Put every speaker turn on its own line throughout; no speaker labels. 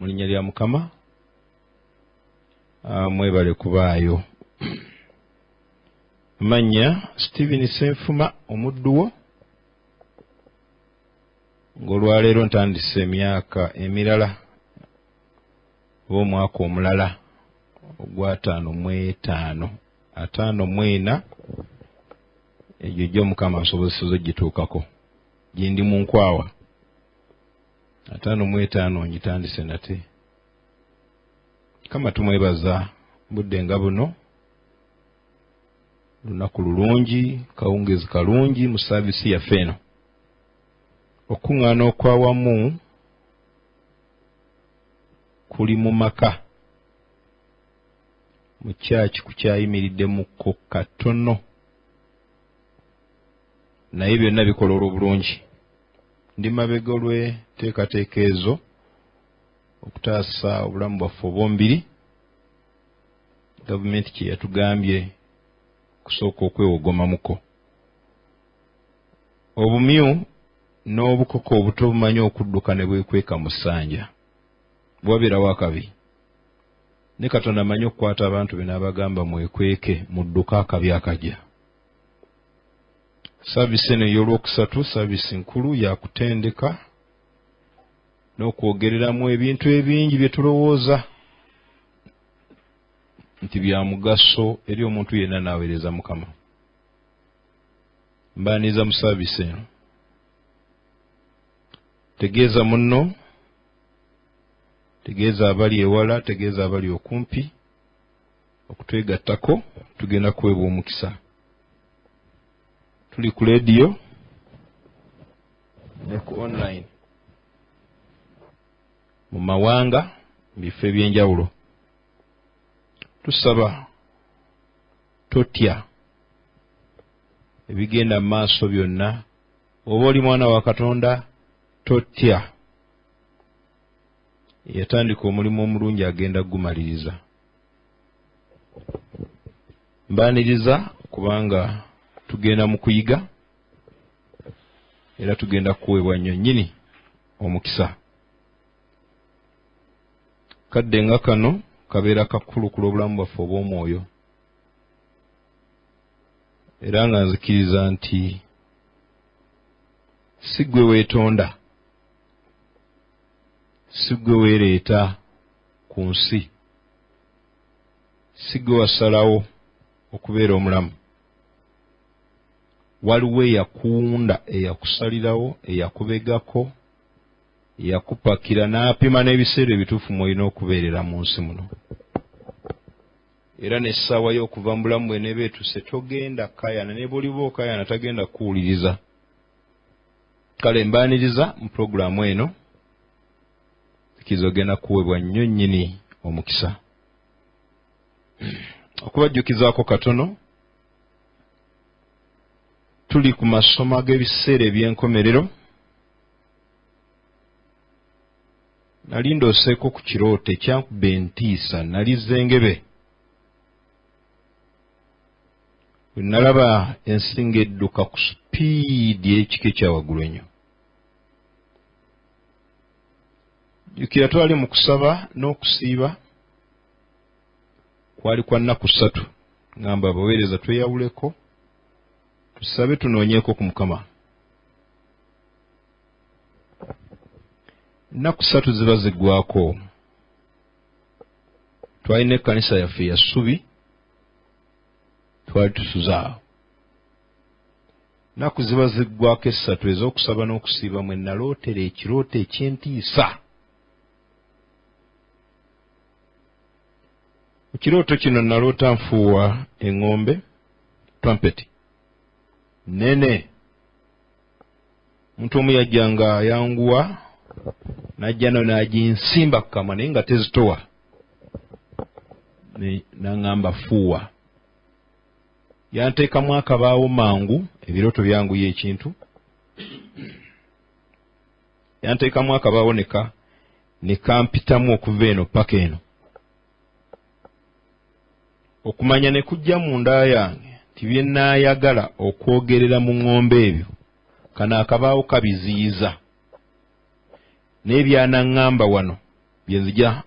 Mu linnya lya Mukama, mwebale kubaayo. Amannya Stephen Senfuma, omuddu wo, ng'olwaleero ntandise emyaka emirala oba omwaka omulala ogw'ataano mu etaano, 54, egyo gyo Mukama nsobozeseza ogituukako gindi mu nkwawa. 55 ngitandise nate. Kama tumwebaza budde nga buno, lunaku lulungi, kawungezi kalungi mu service yaffe eno, okuŋŋaana okwawamu kuli mu maka, mu kyaki kukyayimiriddemukko katono, naye byonna bikola olw'obulungi. Ndi mabega olw'enteekateeka ezo okutaasa obulamu bwaffe obw'omubiri. Gavumenti kye yatugambye kusooka okwewogomamuko obumyu n'obukoko obuto bumanyi okudduka ne bwekweka mu ssanja bwabeerawo akabi, ne Katonda amanyi okukwata abantu be n'abagamba, "Mwekweke, mudduke akabi akajja." Service eno ey'Olwokusatu service nkulu yakutendeka n'okwogereramu ebintu ebingi bye tulowooza nti bya mugaso eri omuntu yenna n'aweereza Mukama. Mbaaniriza mu service eno. Tegeeza munno, tegeeza abali ewala, tegeeza abali okumpi okutwegattako. Tugenda kuweebwa omukisa. Tuli ku leediyo ne ku online mu mawanga, mu bifo ebyenjawulo. Tusaba totya ebigenda mu maaso byonna. Oba oli mwana wa Katonda, totya. Yatandika omulimu omulungi, agenda kugumaliriza. Mbaaniriza kubanga tugenda mu kuyiga era tugenda kuweebwa nnyo nnyini omukisa. Kadde nga kano kabeera kakulu ku lw'obulamu bwaffe obw'omwoyo, era nga nzikiriza nti si ggwe weetonda, si ggwe weereeta ku nsi, si ggwe wasalawo okubeera omulamu. Waliwo eyakuwunda, eyakusalirawo, eyakubegako, eyakupakira n'apima n'ebiseera ebituufu mw'olina okubeerera mu nsi muno, era n'essaawa y'okuva mu bulamu bwe neeba etuuse, togenda kayana, ne bw'oliba okayana tagenda kukuwuliriza. Kale mbaaniriza mu pulogulaamu eno. Nzikiriza ogenda kuweebwa nnyo nnyini omukisa. Okubajjukizaako katono, tuli ku masomo ag'ebiseera eby'enkomerero. Nali ndooseeko ku kirooto ekyankuba entiisa. Nali zengebe bwe nalaba ensi ng'edduka ku speed ekika ekya waggulu ennyo. Jjukira twali mu kusaba n'okusiiba, kwali kwa nnaku 3. Ngamba abaweereza tweyawuleko, tusabe, tunoonyeeko ku Mukama. Ennaku 3 ziba ziggwako, twalina ekkanisa yaffe ya Ssubi, twali tusuze awo. Nnaku ziba ziggwako 3 ez'okusaba n'okusiiba, mwe nalootera ekirooto eky'entiisa. Mu kirooto kino naloota nfuuwa eŋŋombe, trumpet nene. Omuntu omu yajja nga ayanguwa, n'ajja nayo n'aginsimba ku kamwa, naye nga tezitowa, n'aŋŋamba, "Fuuwa." Yanteekamu akabaawo mangu. Ebirooto byanguya ekintu. Yanteekamu akabaawo neka ne kampitamu okuva eno paka eno. Okumanya ne kujja munda yange nti bye nnaayagala okwogerera mu ŋŋombe ebyo, kano akabaawo kabiziyiza, naye byanaŋŋamba wano. Bye nzija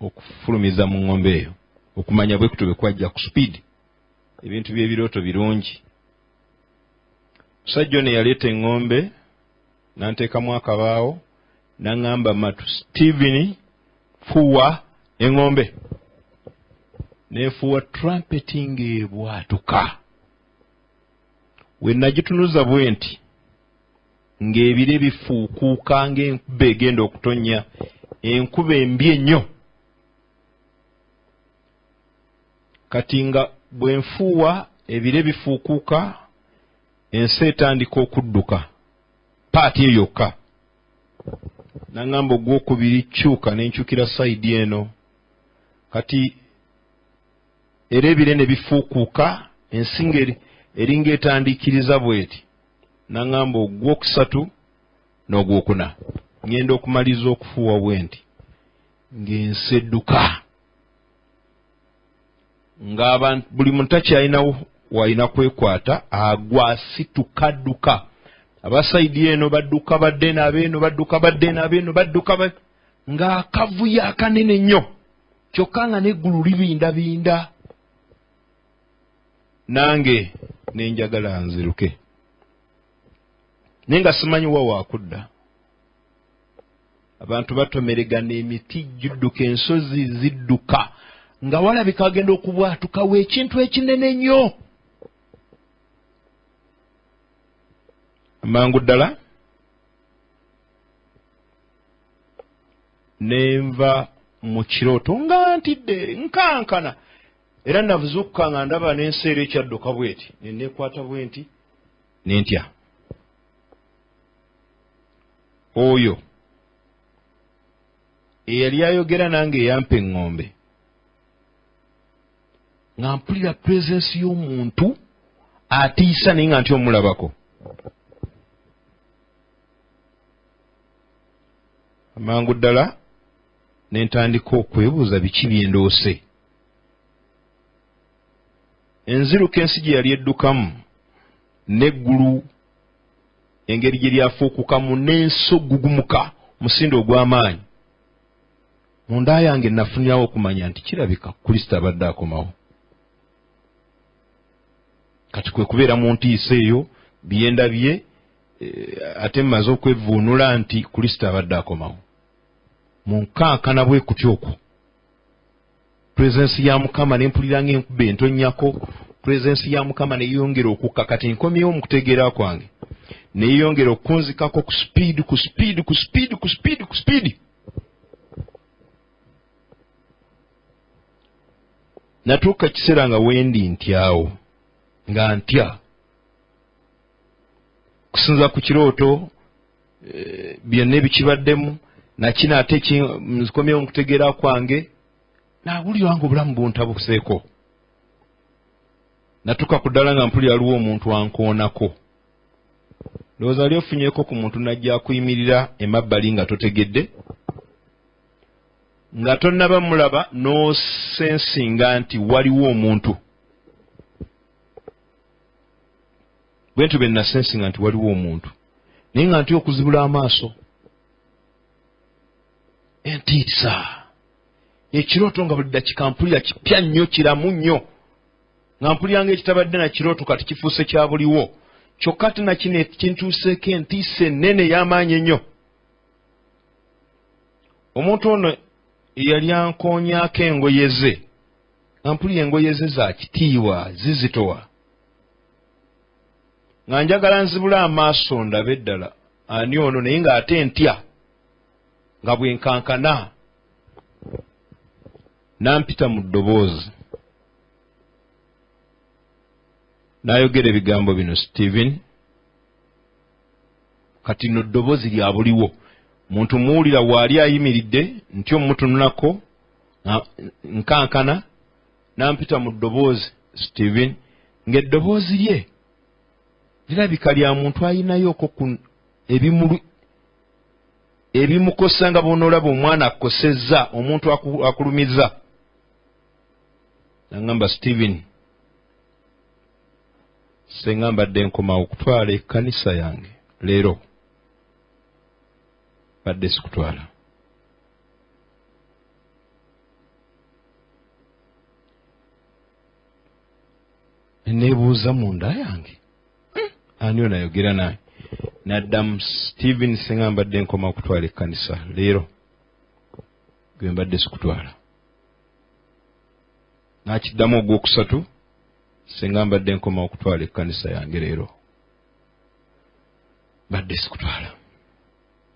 okufulumiza mu ŋŋombe eyo okumanya bwe kutyo bwe kwajja ku speed. Ebintu by'ebirooto birungi. Musajja ono eyaleeta eŋŋombe n'anteekamu akabaawo n'aŋŋamba matu, Steven, fuuwa eŋŋombe. Neefuuwa trumpet ng'ebwatuka. We nagitunuza bwe nti ng'ebire bifuukuuka ng'enkuba egenda okutonnya, enkuba embi ennyo. Kati nga bwe nfuuwa ebire bifuukuuka, ensi etandika okudduka paati eyo yokka. N'aŋŋamba ogwokubiri kyuka, ne nkyukira sayidi eno. Kati era ebire ne bifuukuuka, ensi ng'eringa etandiikiriza bw'eti. N'aŋŋamba ogwokusatu n'ogwokuna. Ŋŋenda okumaliriza okufuuwa bwe nti ng'ensi edduka, ng'abantu buli muntu takyalinawo w'alina kwekwata, agwa asituka adduka. Aba sayidi eno badduka badde eno, ab'eno badduka badde eno, ab'eno badduka ng'akavuyo akanene nnyo, kyokka nga n'eggulu libindabinda. Nange ne njagala nziruke, naye nga simanyi wa waakudda. Abantu batomeregana, emiti gidduka, ensozi zidduka, nga walabika agenda okubwatukawo ekintu ekinene ennyo. Amangu ddala ne nva mu kirooto nga ntidde nkankana, era navuzuukuka nga ndaba n'ensi era ekyadduka bweti, ne neekwata bwe nti ne ntya. Oyo eyali ayogera nange eyampa eŋŋombe, nga mpulira presence y'omuntu atiisa, naye nga ntya omulabako. Amangu ddala ne ntandika okwebuuza biki bye ndoose. Enziruka ensi gye yali eddukamu n'eggulu engeri gye lyafuukukamu n'ensi okugugumuka omusinde ogw'amaanyi, munda yange nafunirawo okumanya nti kirabika Kristo abadde akomawo. Kati kwe kubeera mu ntiisa eyo bye ndabye, ate mmaze okwevvuunula nti Kristo abadde akomawo. Mu nkankana bwe kutyo okwo, presence ya Mukama ne mpulira ng'enkuba entonnyako, presence ya Mukama ne yeeyongera okukka. Kati nkomyewo mu kutegeera kwange, ne yeeyongera okunzikako ku speed, ku speed, ku speed, ku speed, ku speed. Natuuka ekiseera nga wendi ntyawo, nga ntya kusinza ku kirooto, byonna ebikibaddemu nakino, ate nzikomyewo mu kutegeera kwange, naawulira nga obulamu buntabuseeko. Natuuka ku ddala nga mpulira waliwo omuntu ankoonako. Ndowooza ali ofunyeeko ku muntu n'ajja akuyimirira emabbali nga totegedde, nga tonnaba mulaba n'osensinga nti waliwo omuntu. Bwe ntyo bwe nasensinga nti waliwo omuntu, naye nga ntya okuzibula amaaso. Entiisa, ekirooto nga buli ddakika mpulira kipya nnyo, kiramu nnyo, nga mpulira ng'ekitabadde na kirooto kati kifuuse kya buliwo. Kyokka ate nakino kintuuseeko entiisa ennene ey'amaanyi ennyo. Omuntu ono eyali ankoonyaako engoye ze, nga mpulira engoye ze za kitiibwa, zizitowa, nga njagala nzibule amaaso ndabe ddala ani ono, naye ng'ate ntya nga bwe nkankana. N'ampita mu ddoboozi n'ayogera ebigambo bino, Steven. Kati nno ddoboozi lya buliwo, muntu muwulira waali ayimiridde, ntya omutunulako, nkankana. N'ampita mu ddoboozi, Steven, ng'eddoboozi lye lirabika lya muntu ayinayoko ku ebimulu ebimukosa, nga bw'onoolaba omwana akukosezza, omuntu akulumiza. Nangamba, Steven, senga mbadde nkomawo okutwala ekkanisa yange leero, badde sikutwala. Neneebuuza munda yange, ani ono ayogera nange? N'addamu, Stephen, singa mbadde nkoma okutwala ekkanisa leero, gwe mbadde sikutwala. N'akiddamu ogwokusatu, singa mbadde nkoma okutwala ekkanisa yange leero, mbadde sikutwala.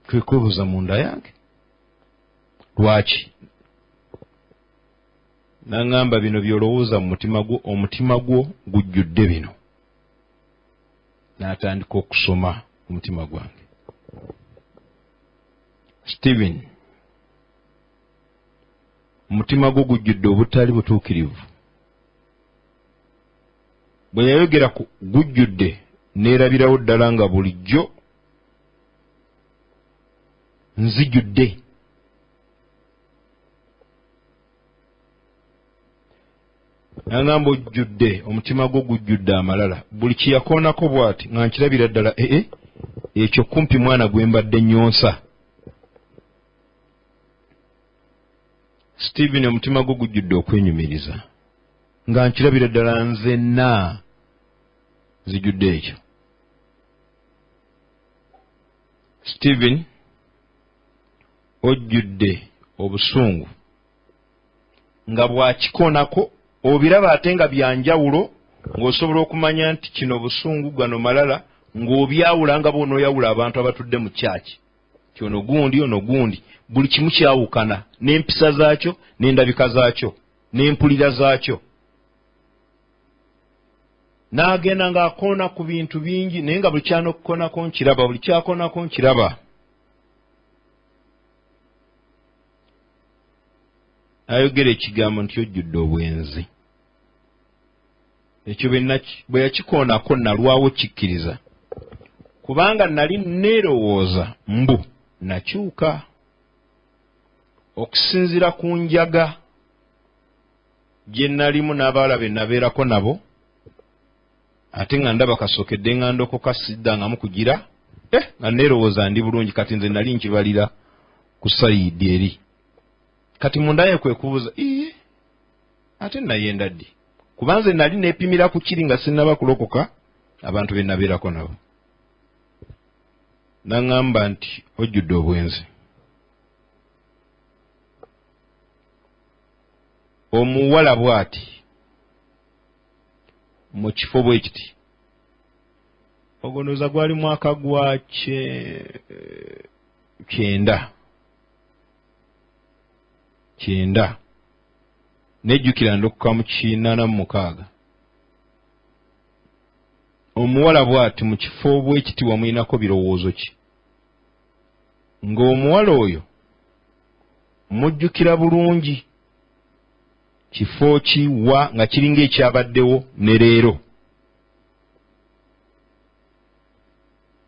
Kwe kwebuuza munda yange lwaki. N'aŋŋamba, bino by'olowooza mu mutima gwo, omutima gwo gujjudde bino. N'atandika okusoma omutima gwange. Stephen, omutima gwo gujjudde obutali butuukirivu. Bwe yayogera ku gujjudde, neerabirawo ddala nga bulijjo nzijudde. Nangamba, ojjudde, omutima gwo gujjudde amalala. Buli kyeyakoonako bw'ati nga nkirabira ddala, ee ekyo kumpi mwana gwe mbadde nnyonsa. Stephen, omutima gwo gujjudde okwenyumiriza, nga nkirabira ddala nzenna nzijjudde ekyo. Stephen, ojjudde obusungu, nga bw'akikoonako obiraba ate nga bya njawulo, ng'osobola okumanya nti kino busungu, gano malala, ng'obyawula nga bw'onooyawula abantu abatudde mu kyaki, ti ono gundi, ono gundi. Buli kimu kyawukana n'empisa zaakyo n'endabika zaakyo n'empulira zaakyo. N'agenda ng'akoona ku bintu bingi, naye nga buli kyanokukoonako nkiraba, buli kyakoonako nkiraba. Ayogera ekigambo nti ojjudde obwenzi. Ekyo bwe yakikoonako nalwawo kikkiriza, kubanga nali neerowooza mbu nakyuka okusinziira ku njaga gye nalimu n'abawala be nabeerako nabo, ate nga ndaba kasookedde nga ndokoka, siddangamu kugira nga neerowooza ndi bulungi. Kati nze nali nkibalira ku sayidi eri. Kati mundaye kwe kubuuza, iye ate nayenda ddi? Kuba nze nali neepimira ku kiri nga sinnaba kulokoka, abantu be nabeerako nabo. Naŋŋamba nti ojjudde obwenzi. Omuwala bw'ati mu kifo bwe kiti, ogwo ndowooza gwali mwaka gwa 90, nejjukira ndokoka mu 86. Omuwala bw'ati mu kifo bw'ekiti wamuyinako birowoozo ki? Ng'omuwala oyo mujjukira bulungi, kifo ki, wa, nga kiringa ekyabaddewo ne leero.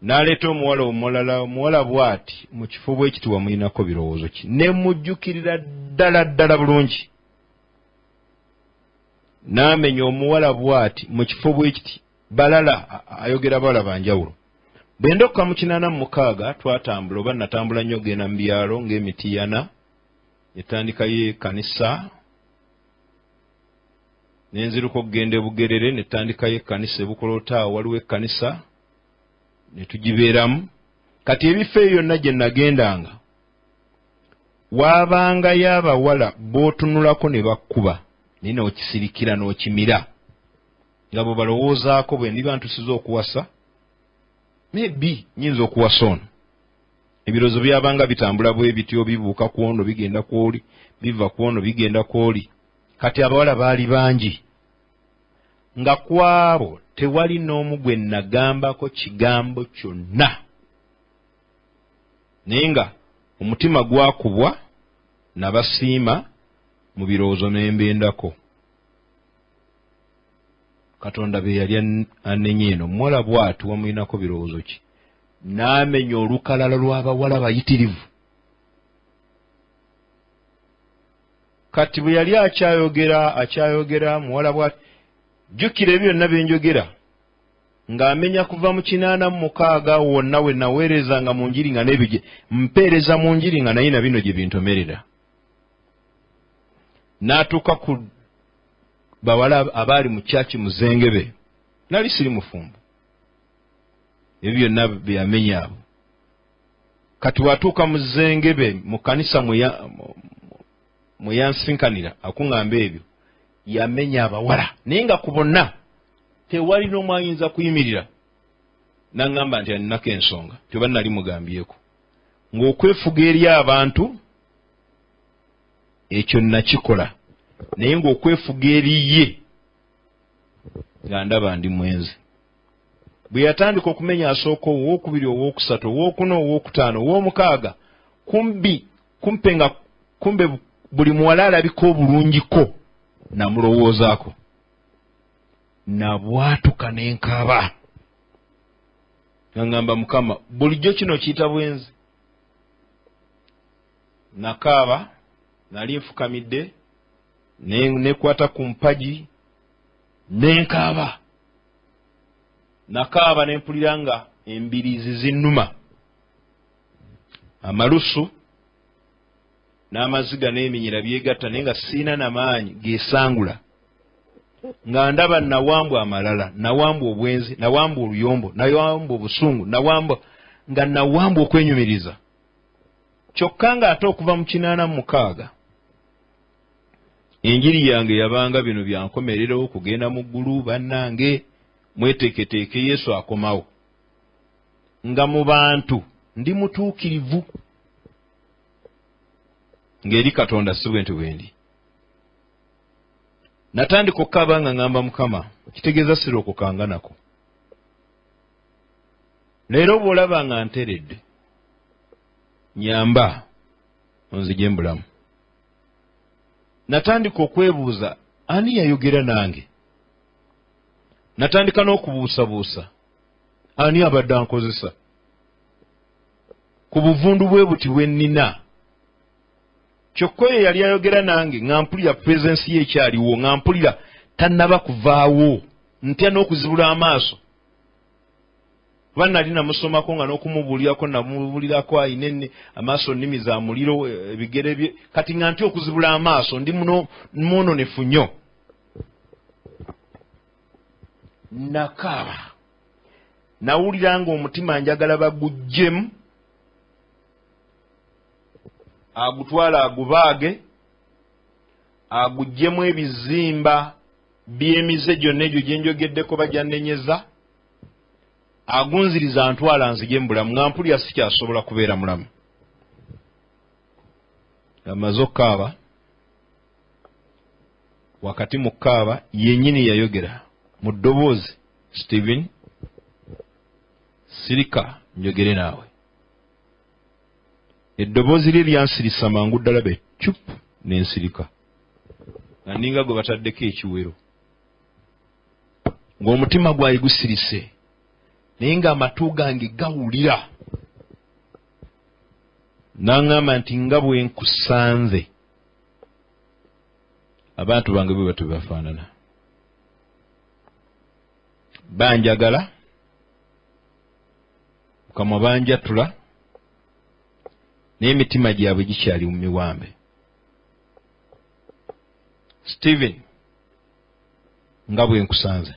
N'aleeta omuwala omulala, omuwala bw'ati mu kifo bw'ekiti wamuyinako birowoozo ki? Ne mujjukirira ddala ddala bulungi. N'amenya omuwala bw'ati mu kifo bw'ekiti, balala ayogera bawala banjawulo. Bwe ndokka mu 86, twatambula, oba natambula nnyo ogenda mu byalo ng'emitiyana, netandikayo ekkanisa, nenziruka okugenda e Bugerere, netandikayo ekkanisa ebukolota awo waliwo ekkanisa ne tugibeeramu. Kati ebifo ebyo byonna gye nagendanga waabangayo abawala b'otunulako ne bakkuba, naye n'okisirikira n'okimira, nga bwe balowoozaako bwe ndiba ntusiza okuwasa, maybe nyinza okuwasa ono. Ebirowoozo byabanga bitambula bwe bityo, bibuuka ku ono bigenda ku oli, biva ku ono bigenda ku oli. Kati abawala baali bangi, nga ku abo tewali n'omu gwe nagambako kigambo kyonna, naye nga omutima gwakubwa, nabasiima mu birowoozo n'embendako. Katonda be yali anenye eno, omuwala bw'ati wamulinako birowoozo ki? N'amenya olukalala lw'abawala bayitirivu. Kati bwe yali akyayogera akyayogera, muwala bw'ati, jjukira ebyo byonna bye njogera, ng'amenya kuva mu 86 wonna we naweerezanga mu njiri, nga n'ebyo mpeereza mu njiri, nga naye na bino gye bintomerera. N'atuuka ku bawala abaali mu kyaki Muzengebe. Nali siri mufumbo. Ebyo byonna bye yamenya abo. Kati bw'atuuka mu Zengebe mu kkanisa mwe yansinkanira akuŋŋamba ebyo, yamenya abawala naye nga ku bonna tewali n'omu ayinza kuyimirira n'aŋŋamba nti aninako ensonga tyoba nali mugambyeko ng'okwefuga eri abantu ekyo nakikola naye ng'okwefuga eri ye nga ndaba ndi mwenzi. Bwe yatandika okumenya asooka ow'okubiri ow'okusatu ow'okuna ow'okutaano ow'omukaaga kumbi kumpe nga kumbe buli muwala alabika obulungiko namulowoozaako nabwatuka ne nkaaba nga ŋŋamba Mukama bulijjo kino kiyita bwenzi. Nakaaba nali nfukamidde nekwata ku mpagi nenkaaba nakaaba nempulira nga embiriizi zinnuma amalusu n'amaziga n'eminyira byegatta naye nga siina namaanyi gesangula nga ndaba nawambwa amalala nawambwa obwenzi nawambwa oluyombo nawambwa obusungu nawambwa nga nawambwa okwenyumiriza kyokka ng'ate okuva mu 86 enjiri yange yabanga bino byankomerero kugenda mu ggulu bannange mweteeketeeke Yesu akomawo nga mu bantu ndi mutuukirivu ng'eri Katonda si bwe nti bwe ndi. Natandika okukaaba nga ŋŋamba Mukama kitegeeza sirokokanga nako leero bw'olaba nga nteredde nyamba onzigye mbulamu. Natandika okwebuuza ani yayogera nange. Natandika n'okubuusabuusa ani abadde ankozesa ku buvundu bwe buti bwe nnina. Kyokka oyo yali ayogera nange nga mpulira presence ye ekyaliwo nga mpulira tannaba kuvaawo ntya n'okuzibula amaaso kuba nali namusomako nga n'okumubuulirako namubuulirako ayina amaaso nnimi za muliro ebigere bye kati nga ntya okuzibula amaaso ndi mwononefu nnyo. Nakaaba nawulira ng'omutima njagala baguggyemu agutwala agubaage aguggyemu ebizimba by'emize gyonna egyo gye njogeddeko bajjannenyeza agunziriza ntwala nzigye mu bulamu nga mpulira sikyasobola kubeera mulamu. Nga mmaze okukaaba wakati mu kukaaba yennyini yayogera mu ddoboozi Stephen sirika njogere naawe. Eddoboozi lye lyansirisa mangu ddala be cup n'ensirika nga nninga gwe bataddeko ekiwero ng'omutima gwayi gusirise naye ng'amatu gange gawulira. N'aŋŋamba nti nga bwe nkusanze abantu bange bwe batyo bafaanana banjagala mukamwa banjatula naye emitima gyabwe gikyali mu miwambe. Stephen nga bwe nkusanze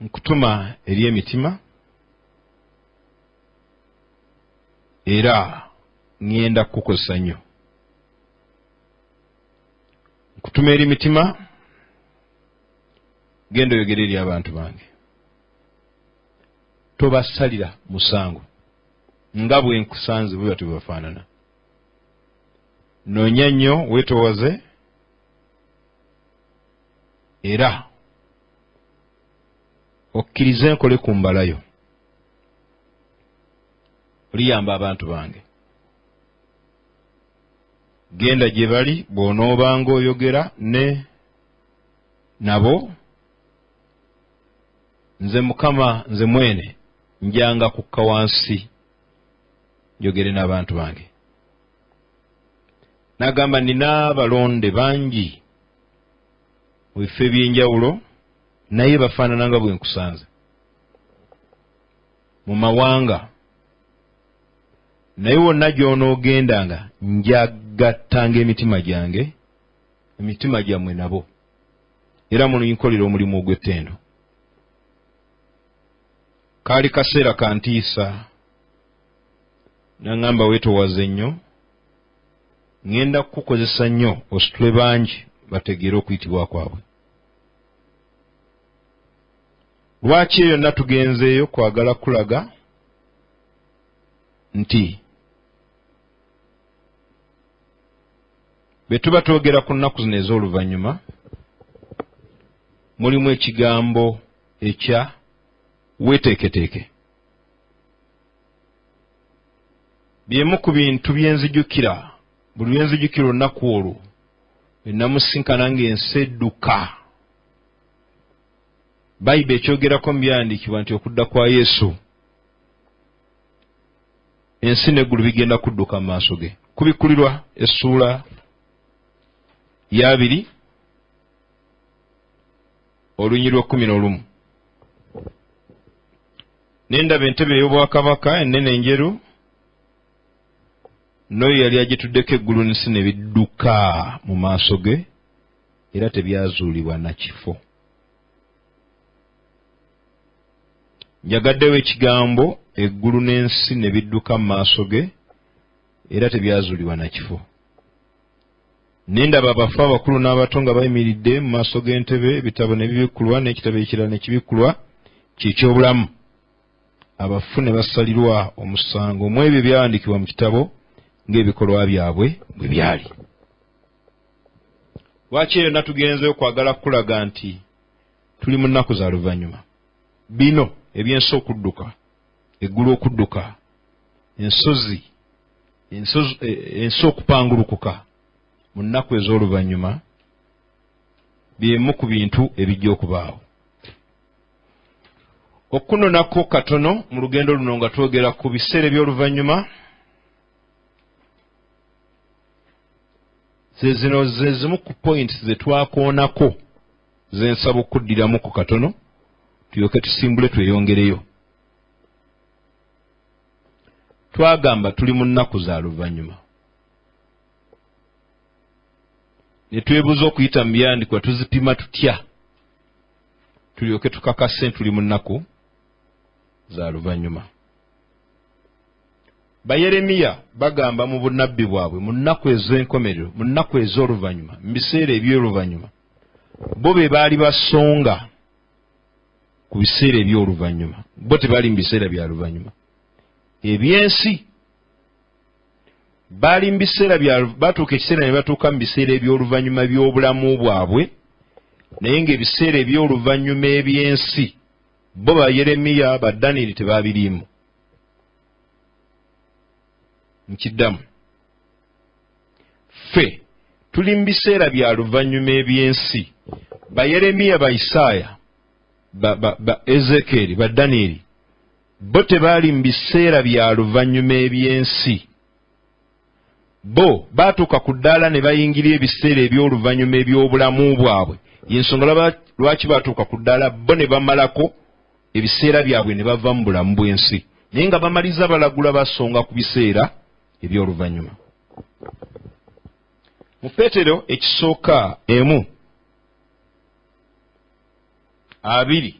nkutuma eri emitima era ŋŋenda kukukozesa nnyo. Nkutuma eri mitima genda oyogere eri abantu bange tobasalira musango nga bwe nkusanze bwe batyo bwe bafaanana. Noonya nnyo weetoowaze era okkirize nkole ku mbalayo oliyamba abantu bange. Genda gye bali bw'onoobanga oyogera ne nabo nze Mukama nze mwene njanga kukka wansi njogere n'abantu bange. N'agamba nina abalonde bangi mu bifo eby'enjawulo naye bafaanana nga bwe nkusanze mu mawanga naye wonna gy'onoogendanga njagattanga emitima gyange emitima gyammwe nabo era mulinkolera omulimu ogw'ettendo. Kaali kaseera kantiisa. N'aŋŋamba, weetoowaze nnyo, ŋŋenda kukukozesa nnyo ositule bangi bategeere okuyitibwa kwabwe. Lwaki eyo yonna tugenzeeyo kwagala kulaga nti bwe tuba twogera ku nnaku zino ez'oluvannyuma mulimu ekigambo ekya weeteeketeeke. Byemu ku bintu bye nzijukira buli lwe nzijukira olunaku olwo lwe namusinkana ng'ensi edduka. Bayibuli ekyogerako mu byawandiikibwa nti okudda kwa Yesu ensi n'eggulu bigenda kudduka mu maaso ge. Kubikkulirwa essuula y'abiri olunyi lw'ekkumi n'olumu. Ne ndaba entebe ey'obwakabaka ennene enjeru n'oyo yali agituddeko, eggulu n'ensi ne bidduka mu maaso ge, era tebyazuulibwa na kifo. Njagaddewo ekigambo eggulu n'ensi ne bidduka mu maaso ge, era tebyazuulibwa na kifo. Ne ndaba abafu abakulu n'abato nga bayimiridde mu maaso g'entebe, ebitabo ne bibikkulwa, n'ekitabo ekirala ne kibikkulwa, kye ky'obulamu. Abafu ne basalirwa omusango mu ebyo ebyawandiikibwa mu kitabo ng'ebikolwa byabwe bwe byali. Lwaki eyo natugenzeyo? Kwagala kulaga nti tuli mu nnaku za luvannyuma. Bino ebyensi okudduka, eggulu okudduka, ensozi, ensi okupangulukuka mu nnaku ez'oluvannyuma byemu ku bintu ebijja okubaawo. Okunonako katono mu lugendo luno nga twogera ku biseera eby'oluvannyuma, ze zino ze zimu ku points ze twakoonako ze nsaba okuddiramu ku katono tulyoke tusimbule tweyongereyo. Twagamba tuli mu nnaku za luvannyuma, ne twebuuza okuyita mu byandikwa tuzipima tutya tulyoke tukakase tuli mu nnaku za luvannyuma. Bayeremiya bagamba mu bunnabbi bwabwe mu nnaku ez'enkomerero, mu nnaku ez'oluvannyuma, mu biseera eby'oluvannyuma, bo be baali basonga ku biseera eby'oluvannyuma. Bo tebaali mu biseera bya luvannyuma ebyensi, baali mu biseera bya batuuka ekiseera ne batuuka mu biseera eby'oluvannyuma by'obulamu bwabwe, naye ng'ebiseera eby'oluvannyuma ebyensi bo ba Yeremiya, ba Daniyeli tebaabiriimu. Nkiddamu, ffe tuli mu biseera bya luvannyuma ebyensi. Ba Yeremiya, ba Isaaya, ba Ezekeeri, ba Daniyeli bo tebaali mu biseera bya luvannyuma ebyensi. Bo baatuuka ku ddaala ne bayingira ebiseera eby'oluvannyuma eby'obulamu bwabwe. Yensonga lwaki baatuuka ku ddaala bo ne bamalako ebiseera byabwe ne bava mu bulamu bw'ensi, naye nga bamaliza balagula basonga ku biseera eby'oluvannyuma. Mu Peetero ekisooka 1:20,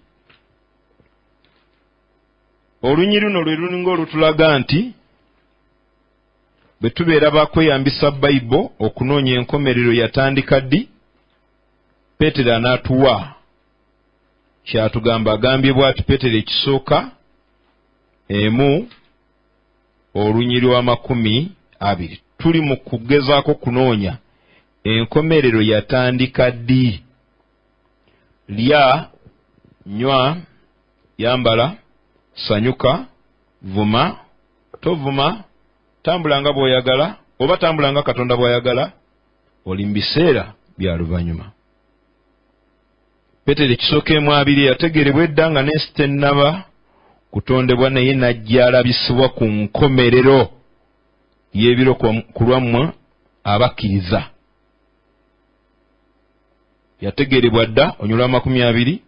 olunyi luno lwe lulinga olutulaga nti bwe tubeera bakweyambisa Bayibo okunoonya enkomerero yatandika ddi, Peetero anaatuwa kyatugamba. Agambye bw'ati, Peetero ekisooka 1 olunyi lwa 20. Tuli mu kugezaako kunoonya enkomerero yatandika ddi. Lya, nywa, yambala, sanyuka, vuma, tovuma, tambula nga bw'oyagala oba tambula nga Katonda bw'ayagala, oli mu biseera bya luvannyuma. Peetero ekisooka 1:20: yategeerebwa edda nga n'ensi tennaba kutondebwa, naye n'ajja alabisibwa ku nkomerero y'ebiro ku lwammwe abakkiriza. Yategeerebwa dda, onyolwa 20,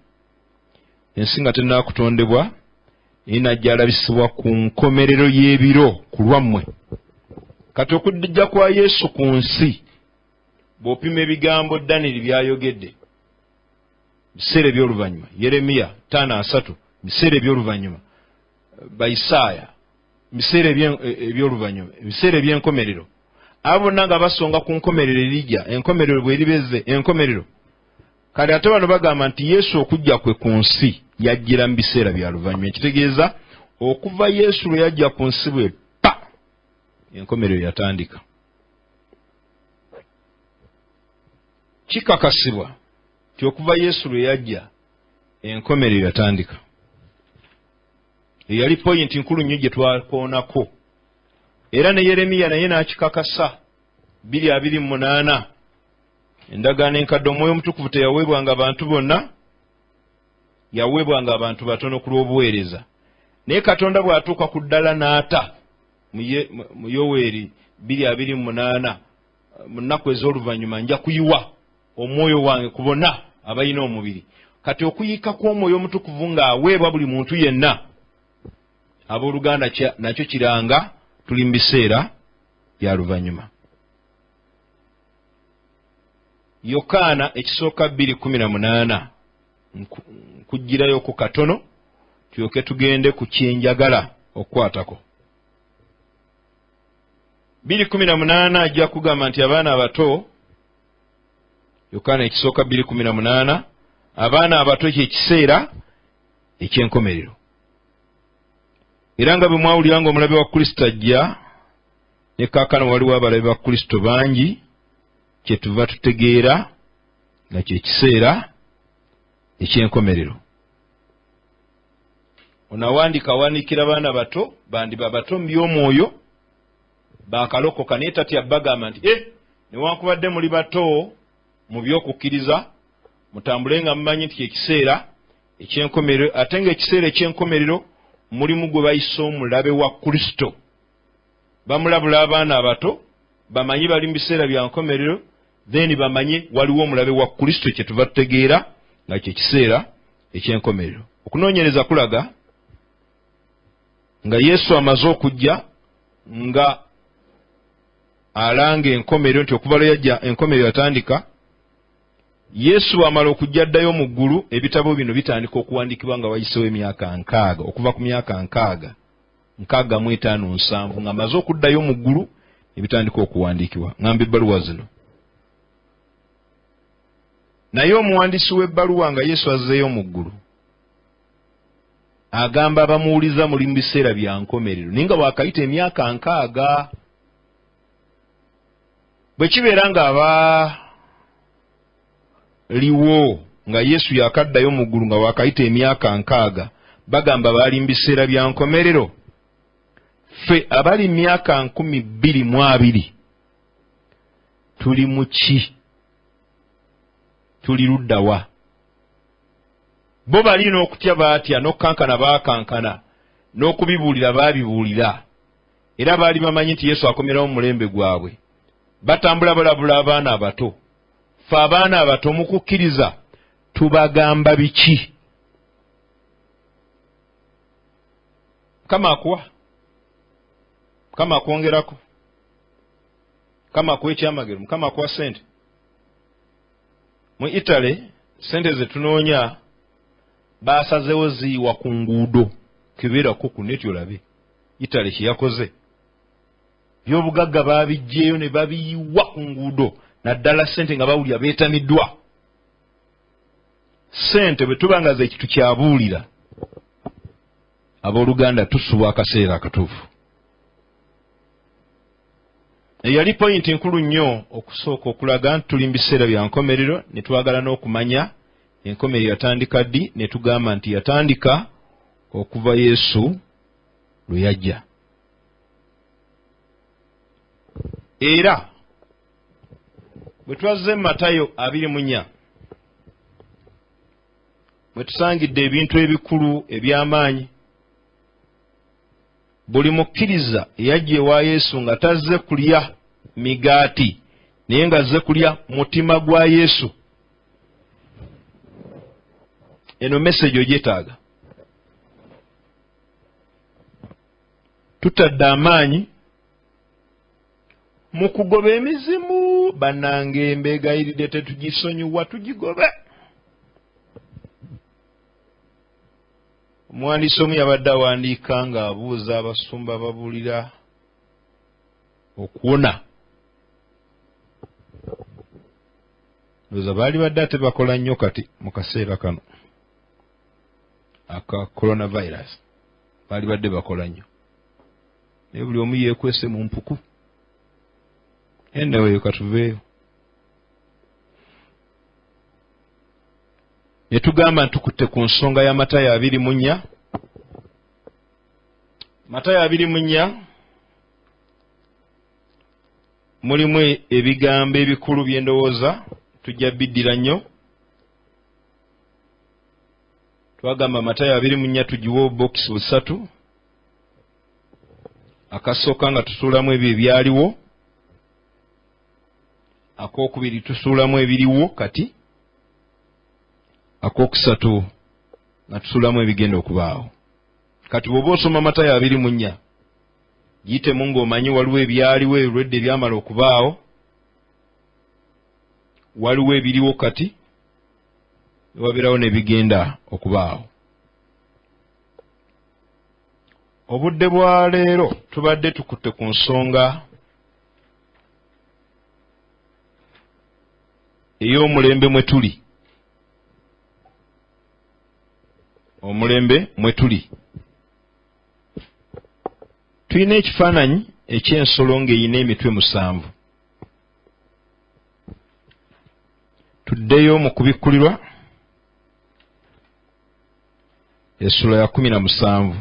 ensi nga tennaba kutondebwa, naye n'ajja alabisibwa ku nkomerero y'ebiro ku lwammwe. Kati okujja kwa Yesu ku nsi, bw'opima ebigambo Daniyeli by'ayogedde, biseera eby'oluvannyuma, Yeremiya 5:30, biseera eby'oluvannyuma. Baisaaya, biseera eby'oluvannyuma, ebiseera eby'enkomerero. Abo bonna nga basonga ku nkomerero erijja, enkomerero bw'eribeze, enkomerero. Kale ate bano bagamba nti Yesu okujja kwe ku nsi yajjira mu biseera bya luvannyuma, ekitegeeza okuva Yesu lwe yajja ku nsi bwe pa enkomerero yatandika. Kikakasibwa nti okuva Yesu lwe yajja enkomerero yatandika. Eyali poyinti nkulu nnyo gye twakoonako, era ne Yeremiya naye n'akikakasa 2:28. Endagaano enkadde Omwoyo Omutukuvu teyaweebwanga abantu bonna, yaweebwanga abantu batono ku lw'obuweereza. Naye Katonda bw'atuuka ku ddala n'ata mu Yoweeri 2:28, mu nnaku ez'oluvannyuma nja kuyiwa omwoyo wange ku bonna abalina omubiri. Kati okuyiika kw'Omwoyo Omutukuvu ng'aweebwa buli muntu yenna, abooluganda, nakyo kiranga tuli mu biseera bya luvannyuma. Yokaana ekisooka 2:18, nkugirayoko katono tulyoke tugende ku kyenjagala okukwatako. 2:18 ajja kugamba nti abaana abato, Yokaana ekisooka 2:18, abaana abato kyekiseera eky'enkomerero. Era nga bwe mwawulira ng'omulabe wa Kristo ajja, ne kaakano waliwo abalabe ba Kristo bangi, kyetuva tutegeera nga kyekiseera eky'enkomerero. Ono awandiika awandiikira baana bato, bandiba bato mu by'omwoyo, baakalokoka, naye tatya bagamba nti newankubadde muli bato mu by'okukkiriza, mutambule nga mumanyi nti kyekiseera eky'enkomerero. Ate ng'ekiseera eky'enkomerero mulimu gwe bayise omulabe wa Kristo. Bamulabula abaana abato bamanye bali mu biseera bya nkomerero, then bamanye waliwo omulabe wa Kristo, kyetuva tutegeera nga kyekiseera eky'enkomerero. Okunoonyereza kulaga nga Yesu amaze okujja nga alanga enkomerero, nti okuva lwe yajja enkomerero yatandika. Yesu bw'amala okujja addayo mu ggulu, ebitabo bino bitandika okuwandiikibwa nga wayiseewo emyaka 60, okuva ku myaka 60, 65, 70, ng'amaze okuddayo mu ggulu ne bitandika okuwandiikibwa. Ŋŋamba ebbaluwa zino. Naye omuwandiisi w'ebbaluwa nga Yesu azzeeyo mu ggulu agamba abamuwuliza muli mu biseera bya nkomerero, naye nga waakayita emyaka 60. Bwe kibeera nga abaliwo nga Yesu yakaddayo mu ggulu nga waakayita emyaka 60 bagamba baali mu biseera bya nkomerero, ffe abali myaka 2020 tuli mu ki? Tuli ludda wa? Bo bali n'okutya baatya, n'okukankana baakankana, n'okubibuulira baabibuulira. Era baali bamanyi nti Yesu akomerawo mu mulembe gwabwe. Batambula balabula abaana abato. Ffe abaana abato mu kukkiriza tubagamba biki? Mukama akuwa, Mukama akwongerako, Mukama akuwa ekyamagero, Mukama akuwa ssente. Mu Italy ssente ze tunoonya baasazeewo ziyiwa ku nguudo, kebeerako ku neti olabe Italy kye yakoze. Byobugagga baabiggyeyo ne babiyiwa ku nguudo, naddala ssente nga bawulira beetamiddwa. Ssente bwe tuba nga ze tukyabuulira, abooluganda, tusubwa akaseera akatuufu. Eyali poyinti nkulu nnyo okusooka okulaga nti tuli mu biseera bya nkomerero, ne twagala n'okumanya enkomerero yatandika ddi, ne tugamba nti yatandika okuva Yesu lwe yajja. Era bwe twazze mu Matayo 24, bwe tusangidde ebintu ebikulu eby'amaanyi. Buli mukkiriza eyajja ewa Yesu nga tazze kulya migaati, naye ng'azze kulya mutima gwa Yesu. Eno meseji ogyetaaga. Tutadde amaanyi mu kugoba emizimu, bannange, mbeegayiridde tetugisonyiwa, tugigobe. Omuwandiisi omu yabadde awandiika ng'abuuza abasumba ababuulira okuwona. Ndowooza baali badde ate bakola nnyo kati mu kaseera kano aka coronavirus, baali badde bakola nnyo, naye buli omu yeekwese mu mpuku. Anyway, katuveeyo. Ne tugamba nti tukutte ku nsonga ya Matayo 24. Matayo 24 mulimu ebigambo ebikulu bye ndowooza tujja biddira nnyo. Twagamba Matayo 24 tugiwe obubokisi busatu. Akasooka nga tusuulamu ebyo ebyaliwo, akookubiri tusuulamu ebiriwo kati, akokusatu nga tusuulamu ebigenda okubaawo. Kati bw'oba osoma Matayo 24, giyitemu ng'omanyi waliwo ebyaliwo ebirwadde ebyamala okubaawo, waliwo ebiriwo kati, ne wabeerawo n'ebigenda okubaawo. Obudde bwa leero tubadde tukutte ku nsonga ey'omulembe mwe tuli. Omulembe mwe tuli. Tulina ekifaananyi eky'ensolo ng'erina emitwe 7. Tuddeyo mu kubikkulirwa essula ya 17.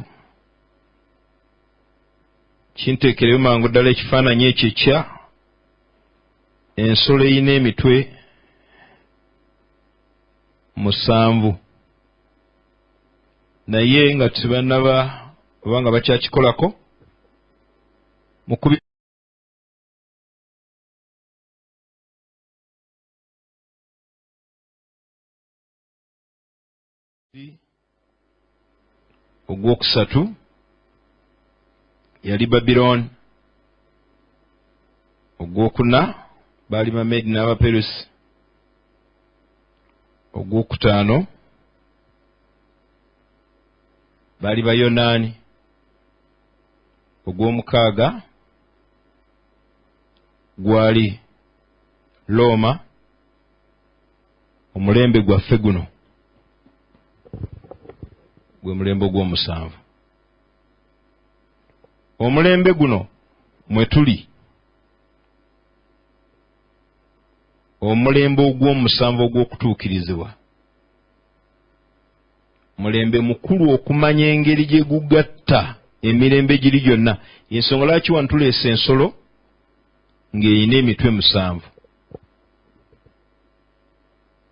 Kinteekereyo mangu ddala ekifaananyi ekyo ekya ensolo erina emitwe 7, naye nga tebannaba oba nga bakyakikolako mu kubi ogwokusatu yali Babiloni, ogwokuna baali Bamedi n'Abaperusi, ogwokutaano baali Bayonaani, ogwomukaaga gwali Rooma. Omulembe gwaffe guno gwe mulembe ogw'omusanvu. Omulembe guno mwe tuli, omulembe ogw'omusanvu ogw'okutuukirizibwa, mulembe mukulu okumanya engeri gye gugatta emirembe giri gyonna. Ensonga lwaki wano tuleese ensolo ng'erina emitwe 7.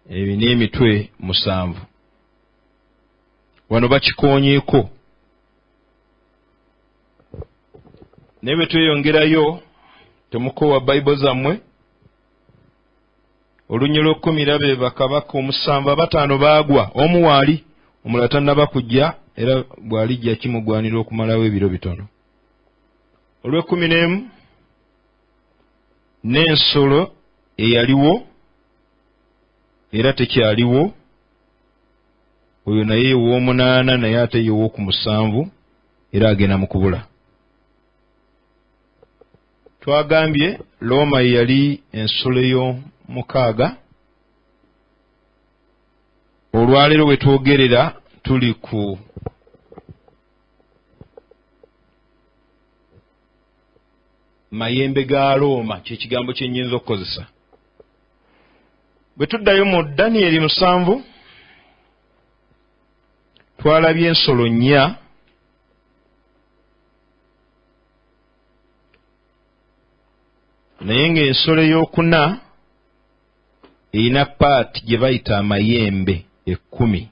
Erina emitwe 7. Wano bakikoonyeeko. Naye bwe tweyongerayo, temukoowa Bayibuli zammwe. Olunnyo lw'ekkumi laba bakabaka 7, 5 baagwa, omu waali, omulala tannaba kujja, era bw'alijja kimugwanira okumalawo ebiro bitono. Olw'ekkumi n'emu, n'ensolo eyaliwo era tekyaliwo, oyo naye ye w'omunaana, naye ate ye w'oku 7, era agenda mu kubula. Twagambye Rooma ye yali ensolo ey'omukaaga. Olwaleero we twogerera tuli ku mayembe ga Rooma, kye kigambo kye nnyinza okukozesa. Bwe tuddayo mu Daniyeli 7, twalabye ensolo 4 naye ng'ensolo ey'okuna erina paati gye bayita amayembe 10.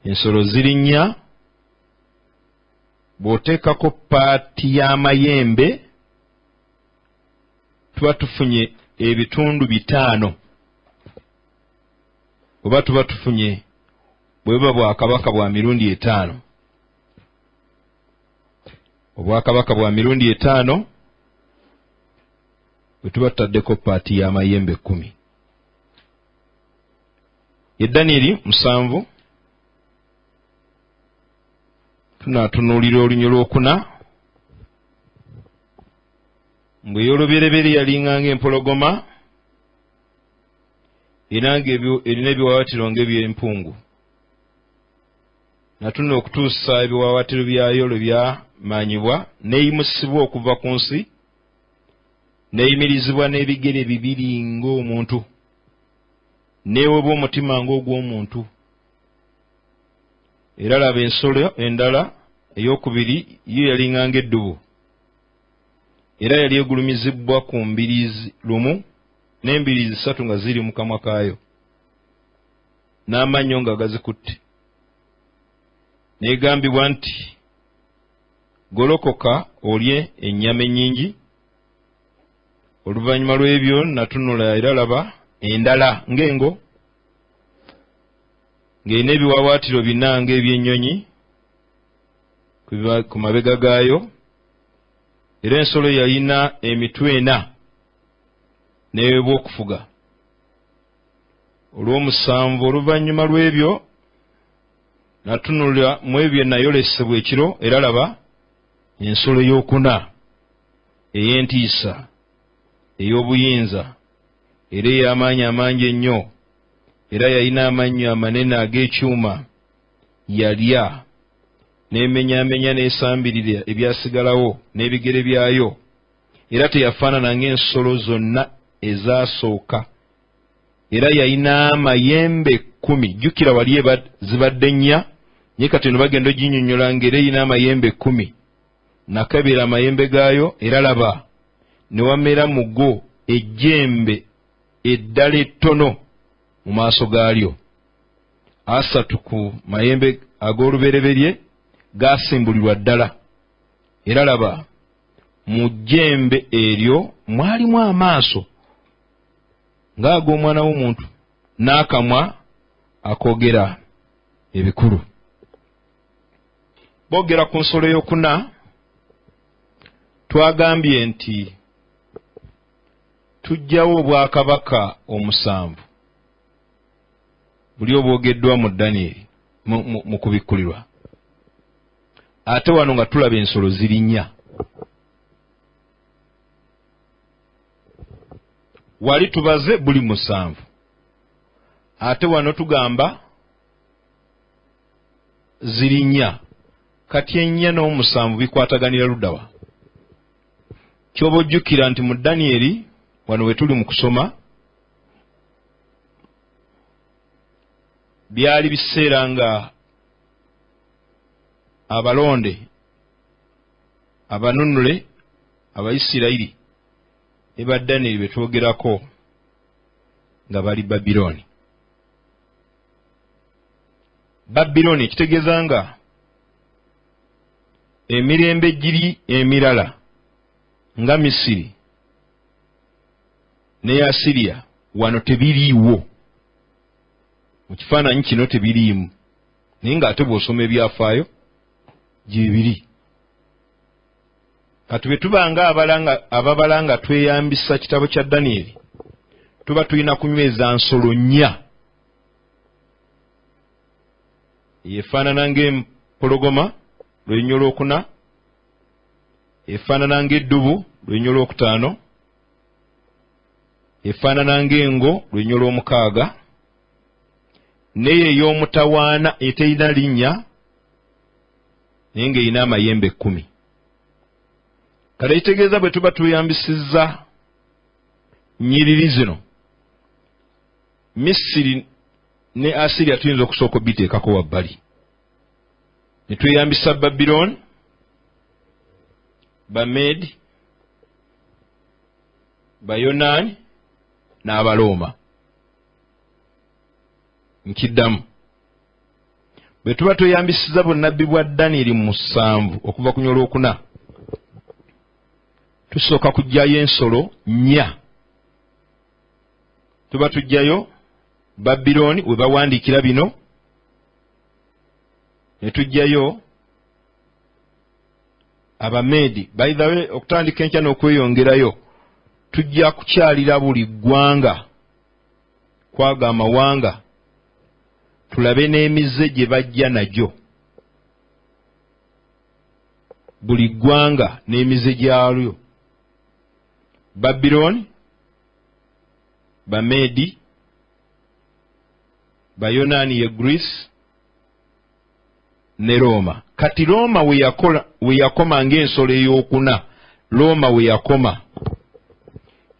Ensolo ziri 4, bw'oteekako paati y'amayembe tuba tufunye ebitundu 5, oba tuba tufunye bwe buba bwakabaka bwa mirundi 5. Obwakabaka bwa mirundi 5 bwe tuba tutaddeko paati y'amayembe 10. Ye Daniyeli 7. Tunaatunuulira olunyiriri lwokuna. Mbwe ey'olubereberye yalinga ng'empologoma, era ng'erina ebiwaawaatiro ng'eby'empungu. Natunula okutuusa ebiwaawaatiro byayo lwe byamanyibwa, n'eyimusibwa okuva ku nsi, n'eyimirizibwa n'ebigere bibiri ng'omuntu, n'eweebwa omutima ng'ogw'omuntu. Era laba ensolo endala ey'okubiri, yo yalinga ng'eddubu, era yali egulumizibbwa ku mbiriizi lumu, n'embiriizi ssatu nga ziri mu kamwa kaayo, n'amannyo nga gazikutte. N'egambibwa nti, Golokoka olye ennyama ennyingi. Oluvannyuma lw'ebyo natunula, era laba endala ng'engo, ng'erina ebiwaawaatiro bina ng'eby'ennyonyi ku mabega gaayo, era ensolo yalina emitwe ena, n'eweebwa okufuga. Olw'omusanvu, oluvannyuma lw'ebyo natunula mu ebyo nayolesebwa ekiro, era laba ensolo ey'okuna ey'entiisa, ey'obuyinza, era ey'amaanyi amangi ennyo, era yalina amannyo amanene ag'ekyuma, yalya n'emenyaamenya n'esambirira ebyasigalawo n'ebigere byayo, era teyafaanana ng'ensolo zonna ezasooka, era yalina amayembe 10. Jjukira wali zibadde nnya, naye kati eno bagenda oginnyonnyola ng'era erina amayembe 10. Nakebera amayembe gaayo, era laba ne wamera mu go ejjembe eddala ettono mu maaso gaalyo. 3 ku mayembe ag'olubereberye gaasimbulirwa ddala, era laba mu jjembe eryo mwalimu amaaso ng'ag'omwana w'omuntu n'akamwa akoogera ebikulu. Boogera ku nsolo ey'okuna, twagambye nti tuggyawo obwakabaka omusanvu buli obwogeddwa mu Danyeri mu kubikkulirwa, ate wano nga tulaba ensolo ziri nnya. Wali tubaze buli musanvu, ate wano tugamba ziri nnya. Kati ennya n'omusanvu bikwataganira luddawa? Kyoba ojjukira nti mu Danyeri wano we tuli mu kusoma, byali biseera nga abalonde abanunule Abayisirayiri ne ba Danyeri be twogerako nga bali Babilooni. Babilooni ekitegeeza nga emirembe giri emirala nga Misiri ne Asiriya wano tebiriiwo. Mu kifaananyi kino tebiriimu, naye ng'ate bw'osoma ebyafaayo gyebiri. Kati bwe tuba nga ababala nga tweyambisa kitabo kya Danyeri, tuba tulina kunyweza nsolo nnya. Efaanana ng'empologoma, lw'enyo olwokuna, efaanana ng'eddubu, lw'enyo olwokutaano, efaanana ng'engo, lw'enyo olwomukaaga, n'eyo ey'omutawaana eterina linnya naye ng'erina amayembe 10. Kale ekitegeeza bwe tuba tweyambisizza nnyiriri zino, Misiri ne Asiriya tuyinza okusooka obiteekako wabbali ne tweyambisa Babilooni, Bameedi, Bayonaani n'Abalooma. Nkiddamu, bwe tuba tweyambisiza bunnabbi bwa Danyeri 7 okuva ku nyolwokuna, tusooka kuggyayo ensolo nnya. Tuba tuggyayo Babilooni we bawandiikira bino, ne tuggyayo Abameedi. By the way, okutandika enkya n'okweyongerayo tujja kukyalira buli ggwanga kwaga amawanga, tulabe n'emize gye bajja nagyo. Buli ggwanga n'emize gyalyo. Babilooni, Bameedi, Bayonaani ye Greece ne Rooma. Kati Rooma we yakola, we yakoma ng'ensolo ey'okuna, Rooma we yakoma.